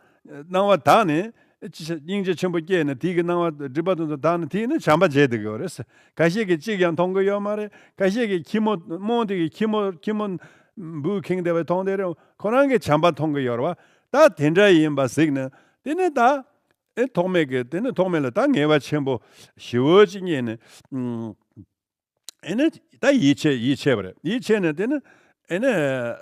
སྣང་བ་དག་ནས་སྙིང་རྗེ་ཆེན་པོ་སྐྱེས་ནས་དེའི་གི་སྣང་བ་སྒྲིབ་པ་དེ་ཚོ་དག་ནས་དེ་ནི་བྱམས་པ་བྱས་བསྡད་ཀྱི་ཡོད་རེད། ཁ་ཤས་ཀྱིས་གཅིག་ཀྱང་མཐོང་གི་ཡོད་མ་རེད། ཁ་ཤས་ཀྱིས་ཁྱི་མོ་རྨོངས་དེ་གི་ཁྱི་མོ་ཁྱི་མོ་འབུ་ཁེངས་བསྡད་པ་མཐོང་བསྡད་རེད། ཁོ་རང་གིས་བྱམས་པ་མཐོང་གི་ཡོད་རེད་བ། ད་དེ་འདྲ་ཡིན་པ་གཟིགས་ནས་དེ་ནི་ད་ཨེ་ཐོགས་མེད་ཀྱི་དེ་ནི་ཐོགས་མེད་ལ་ད་ངེས་པ་ཆེན་པོ་ཞེ་པོ་ཅིག་རྙེད་ནས། ཨེ་ནི་ད་ཡིད་ཆེས་ཡིད་ཆེས་པ་རེད། ཡིད་ཆེས་ནས་དེ་ནི་ཨེ་ནི་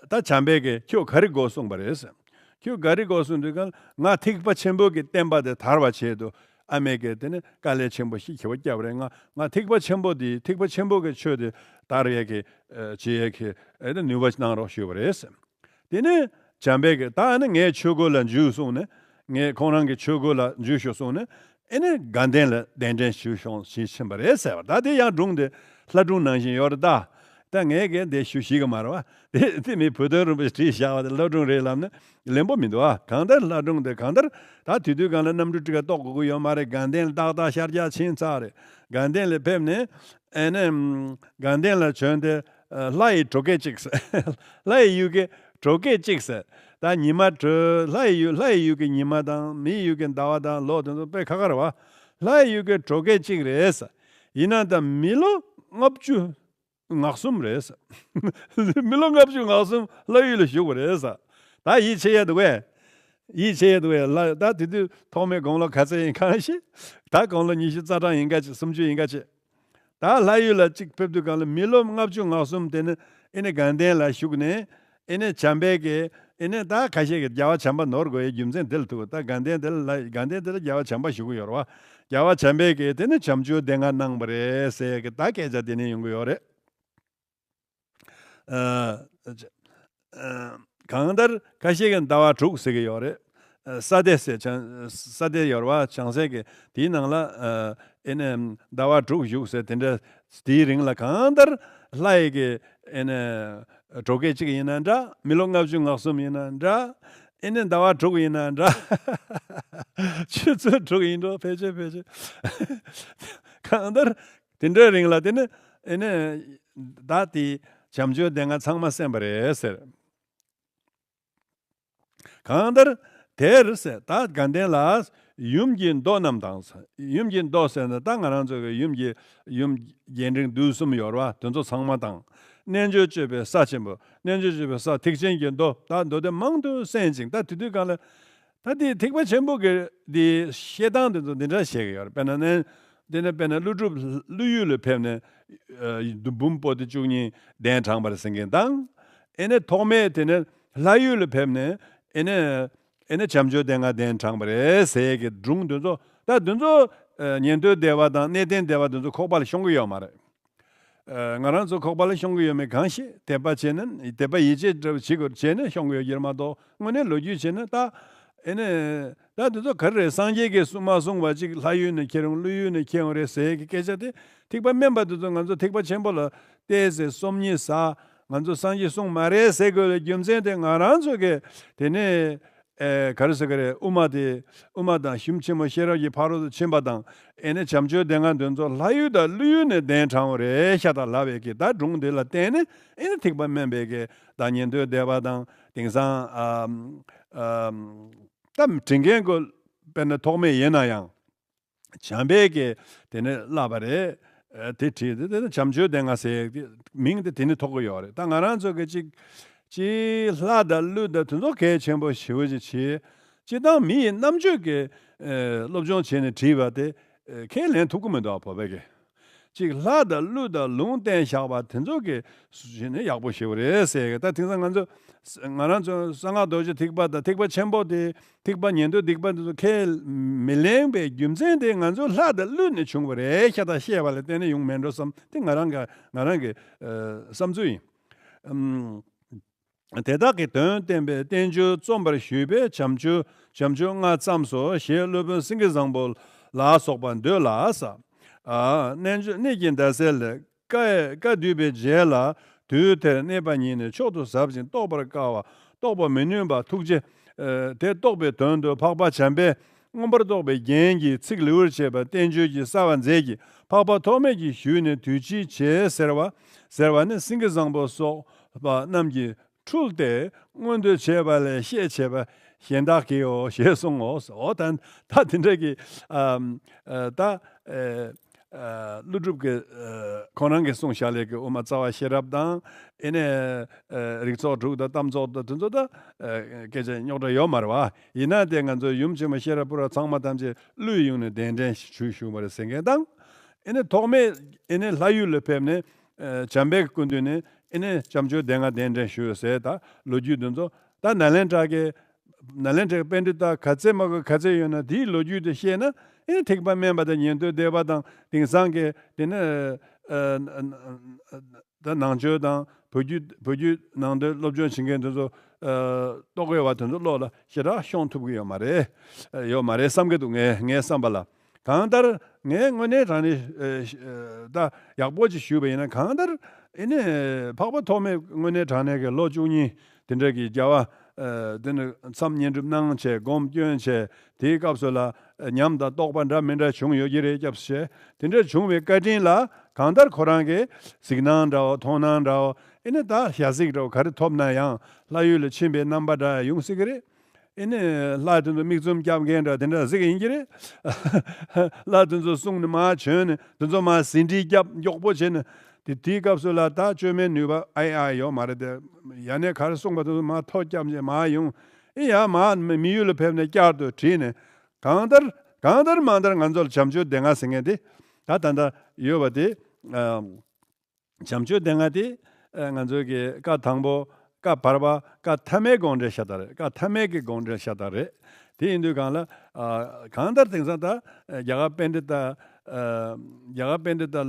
ད་བྱམས་པས་ཀྱིས་ཁྱོད་ག་རེ་དགོས་གསུངས་པ་རེད། ཁྱོད་ག་རེ་དགོས་གསུངས་དུས་གང་ང་ཐེག་པ་ཆེན་པོ་གི་བསྟན་པ་དེ་དར་བ་ཆེད་དུ་ཨ་མས་ཀྱིས་དེ་ནི་དཀའ་ལས་ཆེན་པོ་ཞིག་བྱས་པ་བརྒྱབ་རེད། ང་ང་ཐེག་པ་ཆེན་པོ་དེ་ཐེག་པ་ཆེན་པོ་གི་ཆོས་དེ་དར་ཡས་ཀྱི་བྱེད་ཡས་ཀྱི་ཨེ་ནི་ནུས་པ་གནང་རོགས་ཞུས་པ་རེད། དེ་ནས་བྱམས་པས་ཀྱིས་ད་ཨ་ནི་ངའི་ཆོས་སྒོ་ལ་འཇུག་གསུངས་ནས། ངས་ཁོང་རང་གི་ཆོས་སྒོ་ལ་འཇུག་ཤོག་གསུངས་ནས། ཨེ་ནས་དགའ་ལྡན་ལ་གདན་འདྲེན་ཞུས་ཤོག་ཞེས་ཕྱིན་པ་རེད་ཟེར་བ། ད་དེ་ཡང་སྒྲུང་དེ་ལྷ་སྒྲུང་ནང་བཞིན་ཡོད་རེད་ད། ད་ངས་གན་དེ་ཞུ་ཤེས་ཀྱི་མ་རེད་བ། དེ་དེ་མི་བུ་སྟོན་རིན་པོ་ཆེས་བྲིས་བཞག་པ་དེ་ལྷ་སྒྲུང་རེད་ལབ་ན་ལན་པོ་མི་འདུག་བ། གང་ལྟར་ལྷ་སྒྲུང་དེ་གང་ལྟར་ད་དུས་དུས་གང་ལ་གནམ་གྲུ་ཊི་ཀ་ཊི་གཏོང་དགོས་ཀྱི་ཡོད་མ་རེད། དགའ་ལྡན་ཏག་ཏག་ཤར་རྒྱག་ཕྱིན་ཚར་རེད། དགའ་ལྡན་ལ་ཕེབས་ནས། ཨེ་ནས་དགའ་ལྡན་ལ་བྱོན་ཏེ། ལྷ་ཡི་བྲོ་སྐད་ཅིག་ལྷ་ཡི་ཡུལ་གྱི་བྲོ་སྐད་ཅིག་ཟེར། ད་ཉི་མ་བྲོ་ལྷ་ཡི་ཡུལ་ལྷ་ཡི་ཡུལ་གྱི་ཉི་མ་དང་མིའི་ཡུལ་གྱི་ཟླ་བ་དང་ལོ་དེ་ཚོ་དཔེ་ཁ་ཁ་རེད་བ། ལྷ་ཡི་ཡུལ་གྱི་བྲོ་སྐད་ཅིག་རེད་ཟེར། ཡིན་ན་ད་མི་ལོ་ལྔ་བཅུ་ང་གསུམ་རེད་ཟེར། མི་ལོ་ལྔ་བཅུ་ང་གསུམ་ལྷ་ཡུལ་ལ་བཞུགས་པ་རེད་ཟེར། ད་ཡིད་ཆེས་ཡ་འདུག་གས། ཡིད་ཆེས་ཡ་འདུག་གས་ལ་ད་དེ་དུས་ཐོག་མའི་དགུང་ལོ་ག་ཚད་ཡིན་གང་ཤེས། ད་དགུང་ལོ་ཉི་ཤུ་རྩ་གྲངས་ཡིན་ག་ཅིག་སུམ་ཅུ་ཡིན་ག་ཅིག་ད་ལྷ་ཡུལ་ལ་གཅིག་ཕེབས་དུས་གང་ལ་མི་ལོ་ལྔ་བཅུ་ང་གསུམ་དེ་ནི་ཨེ་ནི་དགའ་ལྡན་ལ་བཞུགས་ནས་ཨེ་ནི་བྱམས་པས་ཀྱི་ཨེ་ནི་ད་ཁ་ཤས་ཀྱིས་རྒྱལ་བ་བྱམས་པ་ནོར་དགོས་ཡའི་རྒྱུ་མཚན་དེ་ལ་ཐུག་ད་དགའ་ལྡན་དེ་ལ་དགའ་ལྡན་དེ་ལ་རྒྱལ་བ་བྱམས་པ་བཞུགས་ཀྱི་ཡོད་རེད་བ། རྒྱལ་བ་བྱམས་པས་ཀྱི་དེ་ནི་བྱམས་ཆོས་སྡེ་ལྔ་གནང་བ་རེད་ཟེར་ཡ་གི་ད་སྐད་ཆ་དེ་ནི་ཡོང་གི་ཡོད་རེད། ཨ། ཨ། གང་ལྟར་ཁ་ཤས་ཀྱིས་ཟླ་བ་དྲུག་ཟེར་གྱི་ཡོད་རེད། ཨ། ས་སྡེ་ཟེར་བྱང་ས་སྡེ་ཡོད་རེད་བ། བྱང་སའི་གི་དེའི་ནང་ལ། ཨ། ཨེ་ནས་ཟླ་བ་དྲུག་བཞུགས་ཟེར་དེ་འདྲ། དེའི་རིང་ལ་གང་ལྟར་ལྷ་ཡི་གི་ཨེ་ནས་བྲོ་སྐད་ཅིག་ཡིན་ན་འདྲ། མི་ལོ་ལྔ་བཅུ་ང་གསུམ་ཡིན་ན་འདྲ། ཨེ་ནས་ཟླ་བ་དྲུག་ཡིན་ན་འདྲ། ཆུ་ཚོད་དྲུག་ཡིན་འགྲོ་ཕལ་ཆེར་ཕལ་ཆེར། གང་ལྟར། དེ་འདྲའི་རིང་ལ་དེ་ནི་ཨེ་ནི་ད་དེ་བྱམས་ཆོས་སྡེ་ལྔ་ཚང་མ་གསན་པ་རེད་ཟེར། གང་ལྟར་དེར་ཟེར་ད་དགའ་ལྡན་ལ་ཡུམ་གྱི་མདོ་རྣམས་དང་། ཡུམ་གྱི་མདོ་ཟེར་ན་ད་ང་རང་ཚོ་གི་ཡུམ་གྱི་ཡུམ་རྒྱས་འབྲིང་བསྡུས་གསུམ་ཡོད་རེད་བ། དེ་ཚོ་ཚང་མ་དང་། རྣལ་འབྱོར་སྤྱོད་པའི་ས་ཆེན་པོ། རྣལ་འབྱོར་སྤྱོད་པའི་ས་ཐེག་ཆེན་གྱི་མདོ་ད་མདོ་སྡེ་མང་དུ་གསན་ཅིང་། ད་དེ་དུས་གང་ལ། ད་དེ་ཐེག་པ་ཆེན་པོ་གི་དེ་བཤད་སྟངས་དེ་ཚོ་འདི་འདྲ་བཤད་ཀྱི་ཡོད་རེད། དཔེར་ན་ནི་འདི་ནི་དཔེར་ན་ཀླུ་སྒྲུབ་ཀླུ་ཡུལ་ལ་ཕེབས་ནས་ཨ་འབུམ་པོ་ཏི་བཅུ་གཉིས་གདན་དྲངས་པ་རེད་ཟེར་མཁན་དང་། ཨེ་ནས་ཐོག་མའི་དེ་ནི་ལྷ་ཡུལ་ལ་ཕེབས་ནས་ཨེ་ནས་ཨེ་ནས་བྱམས་ཆོས་སྡེ་ལྔ་གདན་དྲངས་པ་རེད་ཟེར་གྱི་སྒྲུང་དེ་ཚོ། ད་དེ་ཚོ་ཨ་ཉན་ཐོས་སྡེ་པ་དང་གནས་བརྟན་སྡེ་པ་དེ་ཚོ་ཁོག་པ་ལ་ཤོང་གི་ཡོད་མ་རེད། ཨ་ང་རང་ཚོ་ཁོག་པ་ལ་ཤོང་གི་ཡོད་མེད་གང་ཤེས། དད་པ་བྱས་ན་དད་པ་ཡིད་ཆེས་འདྲ་བོ་བྱེད་དགོས་བྱས་ན་ཤོང་གི་ཡོད་ཀྱི་རེད་མ་གཏོགས། དངོས་གནས་ལོ་རྒྱུས་བྱས་ན་ད་ཨེ་ནས་ད་དེ་ཚོ་ག་རེ་རེད། སངས་རྒྱས་ཀྱིས་གསུངས་མ་གསུངས་པ་ཅིག་ལྷ་ཡུལ་ནས་ཁྱེར་ཡོང་ཀླུ་ཡུལ་ནས་ཁྱེར་ཡོང་རེད་ཟེར་གྱི་སྐད་ཆ་དེ་ཐེག་པ་དམན་པ་དེ་ཚོ་ང་ཚོ་ཐེག་པ་ཆེན་པོ་ལ་བལྟས་ཟེར་སོམ་ཉི་ཟ། ང་ཚོ་སངས་རྒྱས་གསུངས་མ་རེད་ཟེར་དགོས་པའི་རྒྱུ་མཚན་དེ་ང་རང་ཚོ་གི་དེ་ནས། ཨེ་ག་རེ་ཟེར་གི་རེད། དབུ་མ་དེ་དབུ་མ་དང་གཞུང་ཆེན་མོ་ཤེས་རབ་ཀྱི་ཕ་རོལ་ཏུ་ཕྱིན་པ་དང་ཨེ་ནས་བྱམས་ཆོས་སྡེ་ལྔ་འདི་ཚོ་ལྷ་ཡུལ་དང་ཀླུ་ཡུལ་ནས་གདན་དྲངས་པ་རེད་ཤག་ད་ལབ་པའི་གི་ད་སྒྲུང་འདི་ལ་བརྟེན་ནས་ཨེ་ནས་ཐེག་པ་དམན་པའི་གི་ད་ཉན་ཐོས་སྡེ་པ་དང་དེང་སང་ཨ་ཨ་ད་དྲི་མཁན་གོ་དཔེར་ན་ཐོགས་མེད་ཡིན་ན་ཡང་། བྱམས་པས་ཀྱིས་དེ་ནས་བསླབས་པ་རེད། ཨ་དེ་བྲིས་ཏེ་དེ་ནས་བྱམས་ཆོས་སྡེ་ལྔ་ཟེར་ཏེ་མིང་དེ་དེ་ནས་ཐོགས་ཀྱི་ཡོད་རེད། ད་ང་རང་ཚོ་གི་ཅིག་ཅིག་ལྷ་དང་ཀླུ་དང་དེ་ཚོ་གལ་ཆེན་པོ་ཞེ་པོ་ཅིག་བྱེད། སྤྱིར་བཏང་མི་ཡི་རྣམ་དཔྱོད་ཀྱི་ཨ་སློབ་སྦྱོང་བྱས་ནས་བྲིས་པ་དེ་ཨ་ཁས་ལེན་ཐུབ་ཀྱི་མི་འདུག་བོད་པའི་གི་ཅིག་ལྷ་དང་ཀླུ་དང་ལུང་བསྟན་བཞག་པ་དེ་ཚོ་གི་ཞེ་ནས་ཡག་པོ་ཞེ་པོ་རེད་ཟེར་གི། ད་དེང་སང་ང་ཚོ་ང་རང་ཚོ་གསང་སྔགས་རྡོ་རྗེ་ཐེག་པ་དང་ཐེག་པ་ཆེན་པོ་དེ་ཐེག་པ་ཉན་ཐོས་སྡིག་པ་འདི་ཚོ་ཁས་མི་ལེན་པའི་རྒྱུ་མཚན་དེ་ང་ཚོ་ལྷ་དང་ཀླུ་ནས་བྱུང་བ་རེད་ཤག་ད་བཤད་པ་ལ་བརྟེན་ནས་ཡོང་མེད་འགྲོ་བསམ་དེ་ང་རང་གི་ང་རང་གི་ཨ་བསམ་ཚུལ་ཡིན། ཨམ། དེ་དག་གི་དོན་བསྟན་པའི་བསྟན་བཅོས་རྩོམ་པར་ཞུས་པས་བྱམས་ཆོས་བྱམས་ཆོས་ལྔ་བརྩམས་སོ་ཞེས་སློབ་དཔོན་སེང་གེ་བཟང་པོ་ལ་སོགས་པ་འདོད་ལ། ཨ། རྣལ་འབྱོར་གནས་ཀྱི་ཟླ་ཟེར་ལས། བཀའ་བཀའ་བསྡུས་པའི་རྗེས་ལ། དུས་དེར་གནས་པ་ཉིད་ནི་མཆོག་ཏུ་ཟབ་ཅིང་རྟོགས་པར་དཀའ་བ། རྟོགས་པར་མི་ནུས་པ་ཐུགས་རྗེ། ཨ། དེ་རྟོགས་པའི་དོན་དུ་འཕགས་པ་བྱམས་པས་མངོན་པར་རྟོགས་པའི་རྒྱན་གྱི་ཚིག་ལེའུར་བྱས་པ་བསྟན་བཅོས་ཀྱི་གསལ་བ་མཛད་ཀྱི། འཕགས་པ་ཐོགས་མེད་ཀྱིས་ཞུས་ནས་དུས་ཕྱིས་བྱས་ཟེར་བ། ཟེར་བ་ནི་སེང་གེ་བཟང་པོ་སོགས་པ་རྣམས་ཀྱིས་འཁྲུལ་ཏེ་མངོན་དུ་བྱས་པ་ལས་བཤད་བྱས་པ་གཞན་དག་གིའོ་ཞེས་གསུངས་ངོ་། འོ་ད་ད་དེ་འདྲ་གི། ཨ། ཨ། ད། ཨ། ཀླུ་སྒྲུབ་ཀྱི། ཨ། ཁོང་རང་གི་གསུང་བཞག་ལས་ཀྱི་དབུ་མ་རྩ་བ་ཤེས་རབ་དང་། ཨེ་ནས། ཨ། རིགས་ཚོགས་དྲུག་དང་གཏམ་ཚོགས་དང་དེ་ཚོ་ད། ཨ། སྐད་ཆ་རྙོག་དྲ་ཡོད་མ་རེད་བ། ཡིན་ན་དེ་ང་ཚོའི་ཡུམ་ཆེན་མོ་ཤེས་རབ་ཕུར་བ་ཚང་མ་ཐམས་ཅད་ཀླུའི་ཡུལ་ནས་གདན་འདྲེན་ཞུས་ཞུས་པ་རེད་ཟེར་མཁན་དང་། ཨེ་ནས་ཐོགས་མེད་ཨེ་ནས་ལྷ་ཡུལ་ལ་ཕེབས་ནས། ཨ། བྱམས་པའི་སྐུ་མདུན་ནས་ཨེ་ནས་བྱམས་ཆོས་སྡེ་ལྔ་གདན་འདྲེན་ཞུས་ཟེར་ད་ལོ་རྒྱུས་དེ་ཚོ། ད་ནཱ་ལེནྡྲ་གི། ནཱ་ལེནྡྲའི་པཎྜི་ཏ་ག་ཚད་མ་ག་ག་ཚད་ཡོད་ན་དེའི་ལོ་རྒྱུས་དེ་བཤད་ན། ཨེ་ནས་ཐེག་པ་དམན་པ་དང་ཉན་ཐོས་སྡེ་པ་དང་དེང་སང་གི་དེ་ནི། ཨ། ད་ནང་ཆོས་དང་བོད་བརྒྱུད་བོད་བརྒྱུད་ནང་བསྟན་སློབ་སྦྱོང་བྱེད་མཁན་དེ་ཚོ། ཨ། རྟོག་གེ་བ་དེ་ཚོ་བློ་ལ་ཞེ་དྲག་ཤོང་ཐུབ་ཀྱི་ཡོད་མ་རེད། ཡོད་མ་རེད་བསམ་གྱི་འདུག་ངས་ངའི་བསམ་པ་ལ། གང་ལྟར་ངས་དངོས་གནས་དྲང་གནས། ཨ། ད་ཡག་པོ་ཅིག་ཞུས་པ་ཡིན་ན། གང་ལྟར་ཨེ་ནས་འཕགས་པ་ཐོགས་མེད་དངོས་གནས་དྲང་གནས་ཀྱི་ལོ་བཅུ་གཉིས་དེ་འདྲ་གི་རྒྱལ་བ། ཨ། དེ་ནི་མཚམས་བསྙེན་སྒྲུབ་གནང་བྱས་སྒོམ་སྐྱོན་བྱས། དེའི་སྐབས་སུ་ལ་ཉམས་དང་རྟོགས་པ་འདྲ་མི་འདྲ་བྱུང་ཡོད་ཀྱི་རེད་སྐབས་སུ་བྱས། དེ་འདྲ་བྱུང་བའི་བཀའ་དྲིན་ལ་གང་ལྟར་ཁོ་རང་གིས་གཟིགས་སྣང་འདྲ་བོ་མཐོང་སྣང་འདྲ་བོ། ཨེ་ནས་ད་ཞལ་གཟིགས་འདྲ་བོ་ག་རེ་ཐོབ་ན་ཡང་ལྷ་ཡུལ་ལ་ཕྱིན་པའི་རྣམ་པ་འདྲ་ཡོང་སྲིད་ཀྱི་རེད། ཨེ་ནས་ལྷ་དེ་ཚོ་མིག་བཙུམ་རྒྱབ་མཁན་འདྲ་དེ་འདྲ་གཟིགས་ཡིན་གྱི་རེད། ལྷ་དེ་ཚོ་གསུང་ནས་མར་བྱོན་ནས་དེ་ཚོ་མར་ཟིན་བྲིས་རྒྱབ་མགྱོགས་པོ་བྱས་ནས། དེ་དེའི་སྐབས་སུ་ལ་ད་བཅོས་མའི་ནུས་པ་ཨའི་ཨ་ཡོད་མ་རེད་དེ། ཡ་ནས་ག་རེ་གསུངས་པ་དེ་ཚོ་མར་ཐོ་བརྒྱབ་བྱས་མར་ཡོང་། ཨེ་ཡ་མར་མི་ཡུལ་ལ་ཕེབས་ནས་བསྐྱར་དུ་བྲིས་ནས། གང་ལྟར་གང་ལྟར་མང་ལྟར་ང་ཚོ་ལ་བྱམས་ཆོས་སྡེ་ལྔ་ཟེར་མཁན་དེ་ད་ད་ལྟ་ཡོད་པ་དེ། ཨ། བྱམས་ཆོས་སྡེ་ལྔ་དེ། ཨ། ང་ཚོའི་གི་བཀའ་དང་པོ། བཀའ་བར་པ། བཀའ་ཐ་མའི་དགོངས་འགྲེལ་ཤ་སྟག་རེད། བཀའ་ཐ་མའི་གི་དགོངས་འགྲེལ་ཤ་སྟག་རེད། དེ་ཡིན་དུས་གང་ལ། ཨ། གང་ལྟར་དེང་སང་ད་རྒྱ་གར་པཎྜི་ཏ། ཨ། རྒྱ་གར་པཎྜི་ཏ། ཨ།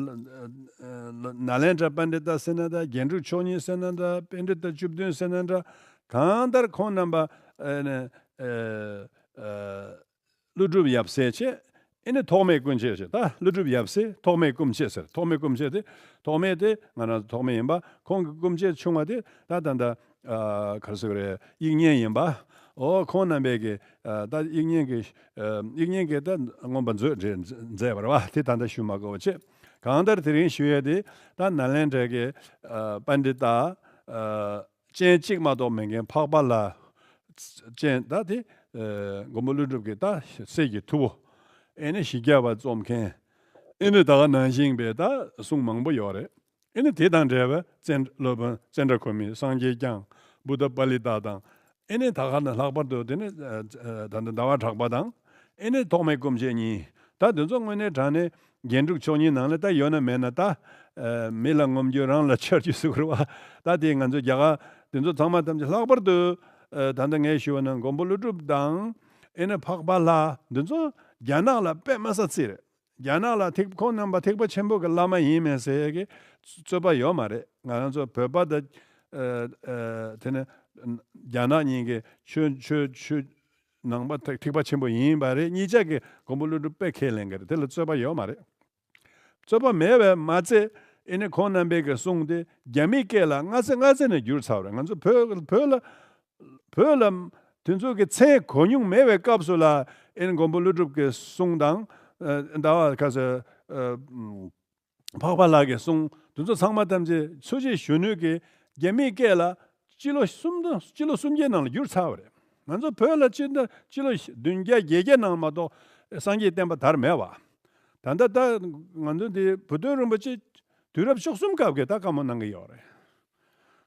ནཱ་ལེནྡྲ་པཎྜི་ཏ་ཟེར་ན་འདྲ། རྒྱན་དྲུག་མཆོག་གཉིས་ཟེར་ན་འདྲ། པཎྜི་ཏ་བཅུ་བདུན་ཟེར་ན་འདྲ། གང་ལྟར་ཁོང་རྣམ་པ། ཨ་ནི། ཨ། ཨ། ཀླུ་སྒྲུབ་ཡབ་སྲས་བྱས། ཨེ་ནས་ཐོགས་མེད་སྐུ་མཆེད་བྱས། ད་ཀླུ་སྒྲུབ་ཡབ་སྲས་ཐོགས་མེད་སྐུ་མཆེད་ཟེར། ཐོགས་མེད་སྐུ་མཆེད་དེ། ཐོགས་མེད་དེ་ང་རང་ཚོ་ཐོགས་མེད་ཡིན་པ། ཁོང་གི་སྐུ་མཆེད་ཆུང་བ་དེ་ད་ད་ད། ཨ། ག་རེ་ཟེར་དགོས་རེད། དབྱིག་གཉེན་ཡིན་པ། འོ་ཁོང་རྣམ་པས་ཀྱི། ཨ། ད་དབྱིག་གཉེན་གྱི། ཨ། དབྱིག་གཉེན་གྱི་ད་མངོན་པ་མཛོད་འདྲ་མཛད་པ་རེད་བ། དེ་ད་ལྟ་ཞུ་མ་དགོས་པ་བྱས། གང་ལྟར་དེ་རིང་ཞུ་ཡས་དེ་ད་ནཱ་ལེནྡྲ་གི། ཨ། པཎྜི་ཏ། ཨ། སྤྱན་གཅིག་མ་གཏོགས་མེད་མཁན་འཕགས་པ་ལྷ། སྤྱན་ད་དེ། ཨ། མགོན་པོ་ཀླུ་སྒྲུབ་ཀྱི་ད་སྲས་ཀྱི་ཐུ་བོ། ཨེ་ནས་བཞི་བརྒྱ་པ་རྩོམ་མཁན། ཨེ་ནས་ད་ག་ནང་བཞིན་པའི་ད་གསུང་མང་པོ་ཡོད་རེད། ཨེ་ནས་དེ་དང་འབྲེལ་བའི་ཙན་སློབ་དཔོན་ཙནྡྲ་གོ་མི། སངས་རྒྱས་བསྐྱངས། བུདྡྷ་པཱ་ལི་ཏ་དང་། ཨེ་ནས་ད་ག་ནས་ལྷག་པར་དུ་དེ་ནི། ཨ། ད་ད་ཟླ་བ་གྲགས་པ་དང་། ཨེ་ནས་ཐོགས་མེད་སྐུ་མཆེད་གཉིས། ད་དེ་ཚོ་དངོས་གནས་དྲང་གནས་རྒྱན་དྲུག་མཆོག་གཉིས་ནང་ལ་ད་ཡོད་ན་མེད་ན་ད། ཨ། མི་ལ་ངོམ་རྒྱུ་རང་ལ་ཆགས་རྒྱུ་ཟེར་བ་རེད་བ། ད་དེ་ང་ཚོ་རྒྱ་གར་དེ་ཚོ་ཚང་མ་ཐམས་ཅད་ལྷག་པར་དུ། ཨ། ད་ལྟ་ངས་ཞུ་བ་ན་མགོན་པོ་ཀླུ་སྒྲུབ་དང་། ཨེ་ནས་འཕགས་པ་ལྷ་འདི་ཚོ་རྒྱ་ནག་ལ་དཔེ་མི་སྲིད་རྩིས་རེད། རྒྱ་ནག་ལ་ཐེག་ཁོང་རྣམ་པ་ཐེག་པ་ཆེན་པོ་གི་བླ་མ་ཡིན་མིན་ཟེར་གི་རྩོད་པ་ཡོད་མ་རེད། ང་རང་ཚོ་བོད་པ་དང་། ཨ། ཨ། དེ་ནས་རྒྱ་ནག་གཉིས་ཀྱི་ཆོས་ཆོས་ཆོས་ནང་པ་ཐེག་ཐེག་པ་ཆེན་པོ་ཡིན་པ་རེད། གཉིས་ཆ་གི་མགོན་པོ་ཀླུ་སྒྲུབ་དཔེ་ཁས་ལེན་གི་རེད། དེ་ལ་རྩོད་པ་ཡོད་མ་རེད། རྩོད་པ་མེད་པས་མ་ཚད། ཨེ་ནས་ཁོང་རྣམ་པའི་གི་གསུང་དེ་རྒྱ་མིའི་སྐད་ལ་སྔ་ཚེ་སྔ་ཚེ་ནས་བསྒྱུར་ཚར་བ་རེད། ང་ཚོ་བོད་བོད་ལ། བོད་ལ་དེ་ཚོ་གི་མཚན་གོ་མྱོང་མེད་པའི་སྐབས་སུ་ལ། ཨེ་ནས་མགོན་པོ་ཀླུ་སྒྲུབ་ཀྱི་གསུང་དང་། ཨ། ཟླ་བ་ག་ཟེར། ཨ། འཕགས་པ་ལྷ་གི་གསུང་དེ་ཚོ་ཚང་མ་ཐམས་ཅད་འཚོ་བྱེད་གཞོན་ནུ་གིས་རྒྱ་མིའི་སྐད་ལ་སྤྱི་ལོ་གསུམ་དང་སྤྱི་ལོ་སུམ་བརྒྱའི་ནང་ལ་བསྒྱུར་ཚར་བ་རེད། ང་ཚོ་བོད་ལ་སྤྱི་ཟླ་སྤྱི་ལོ་བདུན་བརྒྱ་བརྒྱད་བརྒྱ་ནང་མ་གཏོགས་སངས་རྒྱས་བསྟན་པ་དར་མེད་བ། ད་ལྟ་ད་ང་ཚོ་འདི་བུ་སྟོན་རིན་པོ་ཆེ་དུས་རབས་བཅུ་གསུམ་སྐབས་ཀྱི་ད་བཀའ་མོལ་གནང་གི་ཡོད་རེད།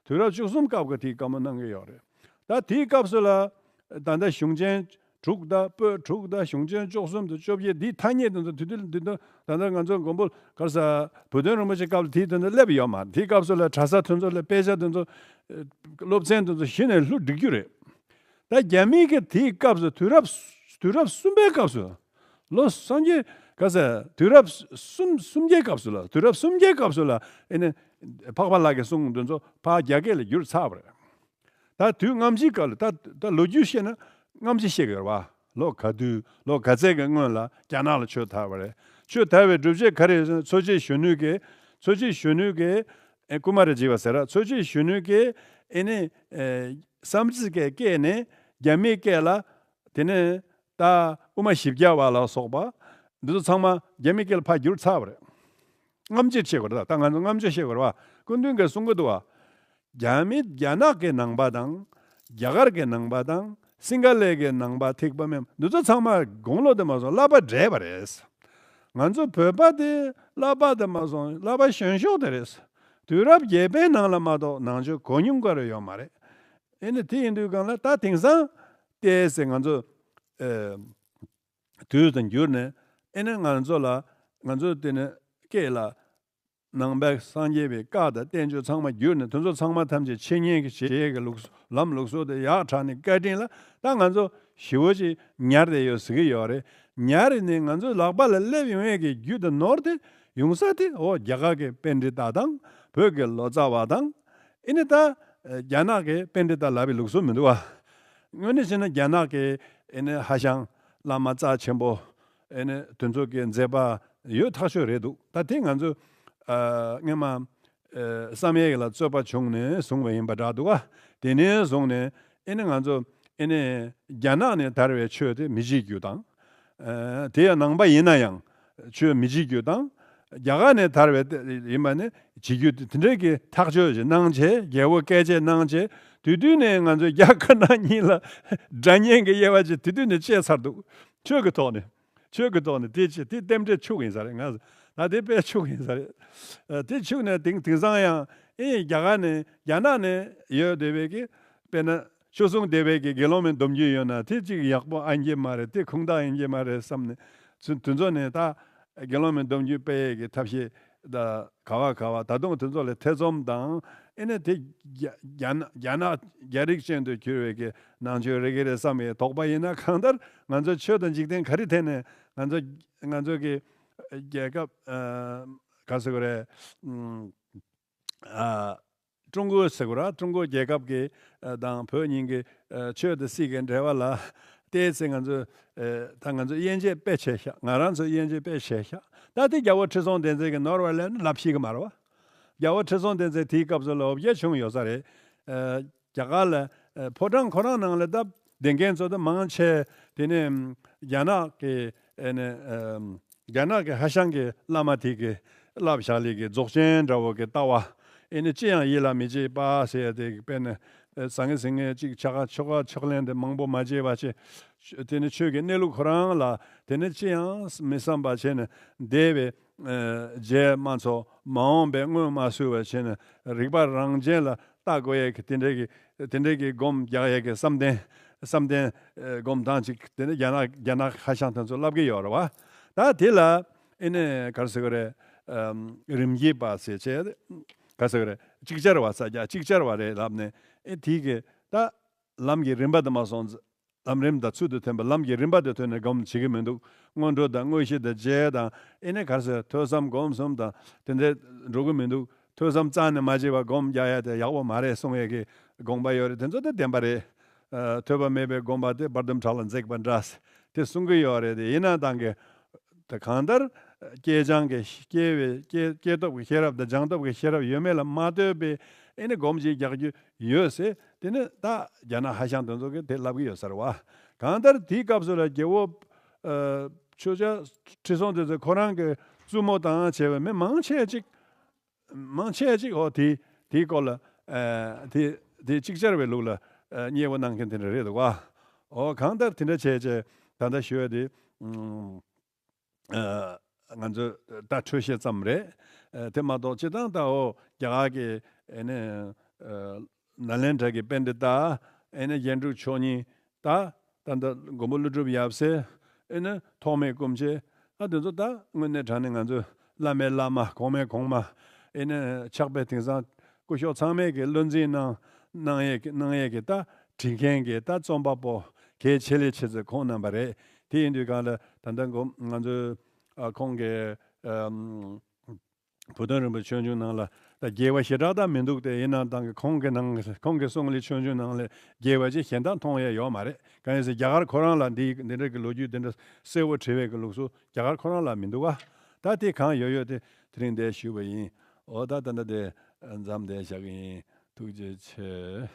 དུས་རབས་བཅུ་གསུམ་སྐབས་ཀྱི་དེའི་བཀའ་མོལ་གནང་གི་ཡོད་རེད། ད་དེའི་སྐབས་སུ་ལ་ད་ལྟ་གཞུང་ཆེན་དྲུག་དང་པོད་དྲུག་དང་གཞུང་ཆེན་བཅུ་གསུམ་དང་བཅོ་བརྒྱད་འདིའི་ཐ་སྙད་དེ་ཚོ་དེ་དུས་འདི་དུས་ད་ལྟ་ང་ཚོ་མགོན་པོ་ག་རེ་ཟེར། བུ་སྟོན་རིན་པོ་ཆེ་སྐབས་ལ་དེའི་དོན་དུ་སླེབས་ཡོད་མ་རེད། དེའི་སྐབས་སུ་ལ་གྲྭ་ས་དེ་ཚོ་ལ་དཔེ་ཆ་དེ་ཚོ། ཨ། སློབ་ཚན་དེ་ཚོ་གཞི་ནས་ལྷུ་སྒྲིག་རྒྱུ་རེད། ད་རྒྱ་མིའི་གི་དེའི་སྐབས་སུ་དུས་རབས་དུས་རབས་གསུམ་པའི་སྐབས་སུ། ལོ་སངས་རྒྱས་ག་ཟེར། དུས་རབས་གསུམ་གསུམ་བརྒྱའི་སྐབས་སུ་ལ། དུས་རབས་གསུམ་བརྒྱའི་སྐབས་སུ་ལ། ཨེ་ནས་འཕགས་པ་ལྷ་གི་གསུང་དེ་ཚོ་ཕར་རྒྱ་སྐད་ལ་བསྒྱུར་ཚར་བ་རེད། ད་དུས་སྔ་ཕྱིའི་སྐབས་ལ་ད་ད་ལོ་རྒྱུས་བཤད་ན་སྔ་ཕྱི་བཤད་དགོས་རེད་བ། ལོ་ག་དུས་ལོ་ག་ཚད་ཀྱི་སྔོན་ལ་རྒྱ་ནག་ལ་ཆོས་དར་བ་རེད། ཆོས་དར་བའི་སྒྲུབ་བྱེད་ག་རེ་ཡོད་ཟེར་ན། འཚོ་བྱེད་གཞོན་ནུ་གིས། འཚོ་བྱེད་གཞོན་ནུ་གིས་ཨེ་ཀུ་མ་ར་ཇི་བ་ཟེར་ར། འཚོ་བྱེད་གཞོན་ནུ་གིས་ཨེ་ནི་ཨེ་སཾ་སྐྲྀཏ་སྐད་བཀས་ནས་རྒྱ་མིའི་སྐད་ལ། དེ་ནས་ད་དབུ་མ་བཞི་བརྒྱ་བ་ལ་སོགས་པ་འདི་ཚོ་ཚང་མ་རྒྱ་མིའི་སྐད་ལ་ཕར་བསྒྱུར་ཚར་བ་རེད། རྔམ་བརྗིད་བྱེད་དགོས་རེད། ད་ད་ང་ཚོ་རྔམ་བརྗིད་བྱེད་དགོས་རེད་བ། སྐུ་མདུན་གྱིས་གསུང་གི་འདུག་བ། རྒྱ་མི་རྒྱ་ནག་གི་ནང་པ་དང་། རྒྱ་གར་གྱི་ནང་པ་དང་། སིང་ག་ལའི་གི་ནང་པ་ཐིགས་པ་མེད་འདི་ཚོ་ཚང་མ་དགུང་ལོ་དེ་མ་སོང་བསླབ་པ་འདྲེས་པ་རེད། ང་ཚོ་བོད་པ་དེ་བསླབ་པ་དེ་མ་སོང་བསླབ་པ་གཞོན་ཤོས་དེ་རེད། དུས་རབས་བརྒྱད་པའི་ནང་ལ་མ་གཏོགས་ནང་ཆོས་གོ་མྱོང་ག་རེ་ཡོད་མ་རེད། ཨེ་ནི་དེ་ཡིན་དུས་གང་ལ་ད་དེང་སང་ལྟས་ཟེར་ང་ཚོ་ཨེ། དུས་དང་བསྒྱུར་ནས་ཨེ་ནི་ང་ཚོ་ལ་ང་ཚོ་དེ་ནི་སྐད་ལ་ནང་པའི་སངས་རྒྱས་པའི་བཀའ་དང་བསྟན་བཅོས་ཚང་མ་བསྒྱུར་ནས་དེ་ཚོ་ཚང་མ་ཐམས་ཅད་འཆད་ཉན་གྱི་བྱེད་ཡས་ཀྱི་ལུགས་ལམ་ལུགས་སྲོལ་དེ་ཡག་དྲགས་ནས་བཀའ་དྲིན་ལ་ད་ང་ཚོ་ཞི་བོ་ཅིག་ཉར་བསྡད་ཡོད་ཟེར་གྱི་ཡོད་རེད། ཉར་ནས་ང་ཚོའི་ལག་པ་ལ་སླེབས་ཡོང་ཡས་ཀྱི་རྒྱུ་དང་ནོར་དེ་ཡོང་ས་དེ་འོ་རྒྱ་གར་གྱི་པཎྜི་ཏ་དང་བོད་ཀྱི་ལོ་ཙཱ་བ་དང་། ཨེ་ནི་ད་རྒྱ་ནག་གི་པཎྜི་ཏ་ལབ་པའི་ལུགས་སྲོལ་མི་འདུག་བ། དངོས་གནས་བྱས་ན་རྒྱ་ནག་གི་ཨེ་ནི་ཧྭ་ཤང་བླ་མ་རྩ་ཆེན་པོ་ཨེ་ནི་དེ་ཚོ་གི་མཛད་པ་ཡོད་ཐག་ཆོད་རེད་འདུག་ད་དེ་ང་ཚོ་ཨ་སྔོན་མ་ཨ་བསམ་ཡས་ལ་རྩོད་པ་བྱུང་ནས་བཟུང་བ་ཡིན་པ་འདྲ་འདུག་བ། དེ་ནས་བཟུང་ནས་ཨེ་ནི་ང་ཚོ་ཨེ་ནི་རྒྱ་ནག་ནས་དར་བའི་ཆོས་དེ་མི་བྱེད་རྒྱུ་དང་། ཨ་དེ་ཡང་ནང་པ་ཡིན་ན་ཡང་ཆོས་མི་བྱེད་རྒྱུ་དང་། རྒྱ་གར་ནས་དར་བའི་ཡིན་པ་ནི་བྱེད་རྒྱུ་དེ་འདྲའི་གི་ཐག་གཅོད་ཅིག་གནང་བྱས། རྒྱལ་པོ་བཀས་བཅད་གནང་བྱས། དེ་དུས་ནས་ང་ཚོས་རྒྱ་དཀར་ནག་གཉིས་ལ་དགྲ་གཉེན་གྱི་དབྱེ་བ་ཅིག་དེ་དུས་ནས་བཅད་ཚར་འདུག་ཆོས་ཀྱི་ཐོག་ནས། ཆོས་ཀྱི་ཐོག་ནས་དེ་ཅི་དེ་རྟེན་འབྲེལ་འཆུག་ཡིན་ས་རེད། ང་ད་དེ་དཔེ་འཆུག་ཡིན་ས་རེད། ཨ་དེ་འཆུག་ནས་དེང་དེང་སང་ཡང་ཨེ་རྒྱ་གར་ནས་རྒྱ་ནག་ནས་ཡོད་བསྡད་པའི་གི་དཔེར་ན་ཆོས་གསུང་བསྡད་པའི་གི་དགེ་སློང་མའི་སྡོམ་རྒྱུན་ཡོད་ན་དེ་གཅིག་ཡག་པོ་ཨེ་ཡིན་གྱི་མ་རེད། དེ་ཁུངས་དག་ཡིན་གྱི་མ་རེད་བསམ་ནས་ཚུ་དེ་ཚོ་ནས་ད་དགེ་སློང་མའི་སྡོམ་རྒྱུན་སྤེལ་ཡས་ཀྱི་ཐབས་ཤེས་ད་ག་བ་ག་བ་ད་དུང་དེ་ཚོ་ལ་ཐེ་ཚོམ་དང་ཨེ་ནས་དེ་རྒྱ་རྒྱ་ནག་རྒྱ་ནག་རྒྱ་རིགས་ཅན་དུ་གྱུར་བའི་གི་ནང་ཆོས་རེ་གི་རེད་བསམ་ཡས་དོགས་པ་ཡིན་ན། གང་ལྟར་ང་ཚོ་ཆོས་དང་འཇིག་རྟེན་ག་རེ་ཐད་ནས་ང་ཚོ་ང་ཚོ་གི་རྒྱལ་ཁབ་ཨ་ག་ཟེར་དགོས་རེད། ཨ་ཀྲུང་གོ་ཟེར་དགོས་ར། ཀྲུང་གོ་རྒྱལ་ཁབ་ཀྱི་ཨ་དང་བོད་གཉིས་ཀྱི་ཨ་ཆོས་དང་སྲིད་ཀྱི་འབྲེལ་བ་ལ་བལྟས་ཚེ་ང་ཚོས་ཨ་ད་ང་ཚོ་དབྱེ་འབྱེད་དཔེ་ཆེ་ཤག་ང་རང་ཚོ་དབྱེ་འབྱེད་དཔེ་ཆེ་ཤག་ད་དེ་རྒྱལ་པོ་ཁྲི་སྲོང་ལྡེ་བཙན་གྱིས་ནོར་བ་ལས་ནི་ལབ་ཤེས་ཀྱི་མ་རེད་བ། རྒྱལ་པོ་ཁྲི་སྲོང་ལྡེ་བཙན་དེའི་སྐབས་སུ་ལ་འོ་བརྒྱལ་བྱུང་ཡོད་ས་རེད། ཨ་རྒྱ་གར་ལ་ཨ་ཕོ་བྲང་ཁོ་རང་ནང་ལ་ད་བསྡད་མཁན་ཚོ་ད་མང་ཆེ་དེ་ནས་རྒྱ་ནག་གི་ཨེ་ནས་ཨ་རྒྱ་ནག་གི་ཧྭ་ཤང་གི་བླ་མ་དེ་གི་བསླབ་བྱ་ལས་ཀྱི་རྫོགས་ཆེན་འདྲ་བོ་གི་ལྟ་བ། ཨེ་ནས་ཅི་ཡང་ཡིད་ལ་མི་བྱེད་པ་ཟེར་ཡ་དེ་གི་དཔེར་ན་ཨ་ཟང་ངེ་ཟིང་ངེ་ཅིག་ཆ་ག་ཆོ་ག་ཕྱག་ལེན་དེ་མང་པོ་མ་བྱས་པ་བྱས། དེ་ནས་ཆོས་ཀྱི་གནས་ལུགས་ཁོ་རང་ལ་དེ་ནས་ཅི་ཡང་མི་བསམ་པ་བྱས་ནས་འདས་པའི་ཨ་རྗེས་མ་ཚོ་མ་འོངས་པའི་སྔོན་མ་སུས་པ་བྱས་ནས་རིག་པ་རང་ཅན་ལ་ལྟ་དགོས་ཡས་ཀྱི་དེ་འདྲའི་གི་དེ་འདྲའི་གི་སྒོམ་རྒྱག་ཡས་ཀྱི་བསམ་གཏན་བསམ་གཏན་ཨ་སྒོམ་སྟངས་ཅིག་དེ་ནས་རྒྱ་ནག་རྒྱ་ནག་ཧྭ་ཤང་དེ་ཚོ་ལབ་ཀྱི་ཡོད་རེད་བ། ད་དེ་ལ་ཨེ་ནས་ག་རེ་ཟེར་གི་རེད། ཨམ་རིམ་གྱིས་པ་ཟེར་བྱས་ག་རེ་ཟེར་གི་རེད། ཅིག་ཅར་བ་ས་རྒྱ་ཅིག་ཅར་བ་རེད་ལབ་ནས་ཨེ་དེ་གི་ད་ལམ་གྱི་རིམ་པ་དེ་མ་སོང་ཙང་། ལམ་རིམ་དང་ཚུལ་དུ་མཐུན་པ་ལམ་གྱི་རིམ་པ་དེ་ཐོས་ནས་སྒོམ་བྱེད་ཀྱི་མི་འདུག་སྔོན་འགྲོ་དང་དངོས་གཞི་དང་རྗེས་དང་ཨེ་ནས་ག་རེ་ཟེར་ཐོས་བསམ་སྒོམ་གསུམ་དང་དེ་འདྲས་འགྲོ་གི་མི་འདུག་ཐོས་བསམ་རྩ་ནས་མ་བྱས་པ་སྒོམ་རྒྱག་ཡ་དེ་ཡག་པོ་མ་རེད་གསུང་ཡས་ཀྱི་དགོངས་པ་ཡོད་རེད། དེ་ཚོ་དེ་བདེན་པ་རེད། ཨ་ཐོས་པ་མེད་པའི་སྒོམ་པ་དེ་བར་དུ་བྲག་ལ་འཛེགས་པ་འདྲ་དེ་གསུང་གི་ཡོད་རེད། དེ་ཡིན་ན་ཐང་གི་ད་གང་ལྟར་སྐྱེས་སྦྱང་གི་སྐྱེ་བའི་སྐྱེ་སྐྱེས་སྟོབས་ཀྱི་ཤེས་རབ་དང་སྦྱང་སྟོབས་ཀྱི་ཤེས་རབ་ཡོད་མེད་ལ་མ་ལྟོས་པའི་ཨེ་ནི་སྒོམ་གྱིས་རྒྱག་རྒྱུ་ཡོད་ཟེར། དེ་ནི་ད་རྒྱ་ནག་ཧྭ་ཤང་དེ་ཚོ་གིས་དེ་ལབ་ཀྱི་ཡོད་ས་རེད་བ། གང་ལྟར་དེའི་སྐབས་སུ་ལ་རྒྱལ་པོ་ཨ་ཆོས་རྒྱལ་ཁྲི་སྲོང་ལྡེ་བཙན་ཁོ་རང་གི་བཙུན་མོ་དང་བྱས་པའི་མི་མང་ཆེ་ཅིག་མང་ཆེ་ཅིག་ཨོ་དེ་དེའི་སྐོར་ལ་ཨ་དེ་དེ་ཅིག་ཅར་བའི་ལུགས་ལ་ཨ་མཉེས་པོ་གནང་མཁན་དེ་འདྲ་རེད་འདུག་བ། ཨོ་གང་ལྟར་དེ་འདྲ་བྱས་བྱས་ད་ལྟ་ཞུ་ཡ་དེ་ཨ་ང་ཚོ་ད་འཕྲོས་བཤད་ཙམ་རེད། ཨ་དེ་མ་གཏོགས་སྤྱིར་བཏང་ད་ཨོ་རྒྱ་གར་གྱི་ཨེ་ནས་ཨ་ནཱ་ལེནྡྲ་གི་པཎྜི་ཏ་ཨེ་ནས་རྒྱན་དྲུག་མཆོག་གཉིས་ད་ད་ལྟ་མགོན་པོ་ཀླུ་སྒྲུབ་ཡབ་སྲས་ཨེ་ནས་ཐོགས་མེད་སྐུ་མཆེད་ཨ་དེ་ཚོ་ད་དངོས་གནས་དྲང་གནས་ང་ཚོ་བླ་མའི་བླ་མ་གོང་མའི་གོང་མ་ཨེ་ནས་ཕྱག་དཔེ་དེང་སང་སྐུ་ཞབས་ཚང་མས་ཀྱི་བློ་འཛིན་གནང་གནང་ཡས་ཀྱི་གནང་ཡས་ཀྱི་ད་བྲིས་མཁན་གྱི་ད་རྩོམ་པ་པོ་གལ་ཆེ་ལས་ཆེ་ཚེ་ཁོང་རྣམ་པ་རེད། དེ་ཡིན་དུས་གང་ལ་ད་ལྟ་མགོ་ང་ཚོའི་ཨ་ཁོང་གི་ཨམ་ བུ་སྟོན་རིན་པོ་ཆེ་ཆོས་འབྱུང་ནང་ལ་ད་རྒྱས་པ་ཞེ་དྲག་ད་མི་འདུག་སྟེ། ཡིན་ནའང་ད་གི་ཁོང་གི་ནང་ཁོང་གི་གསུང་ལས་ཆོས་འབྱུང་ནང་ལས་རྒྱས་པ་ཅིག་གཞན་དག་མཐོང་ཡ་ཡོད་མ་རེད། གང་ཡིན་ཟེར་རྒྱ་གར་ཁོ་རང་ལ་འདི་འདི་འདྲ་གི་ལོ་རྒྱུས་འདི་འདྲ་གསལ་བོ་བྲིས་པའི་གི་ལུགས་སུ་རྒྱ་གར་ཁོ་རང་ལ་མི་འདུག་བ། ད་དེ་གང་ཡོད་ཡོད་དེ་དེ་རིང་འདིར་ཞུས་པ་ཡིན། འོ་ད་ད་ད་དེ་མཚམས་འདིར་བཞག་གི་ཡིན། ཐུགས་རྗེ་ཆེ།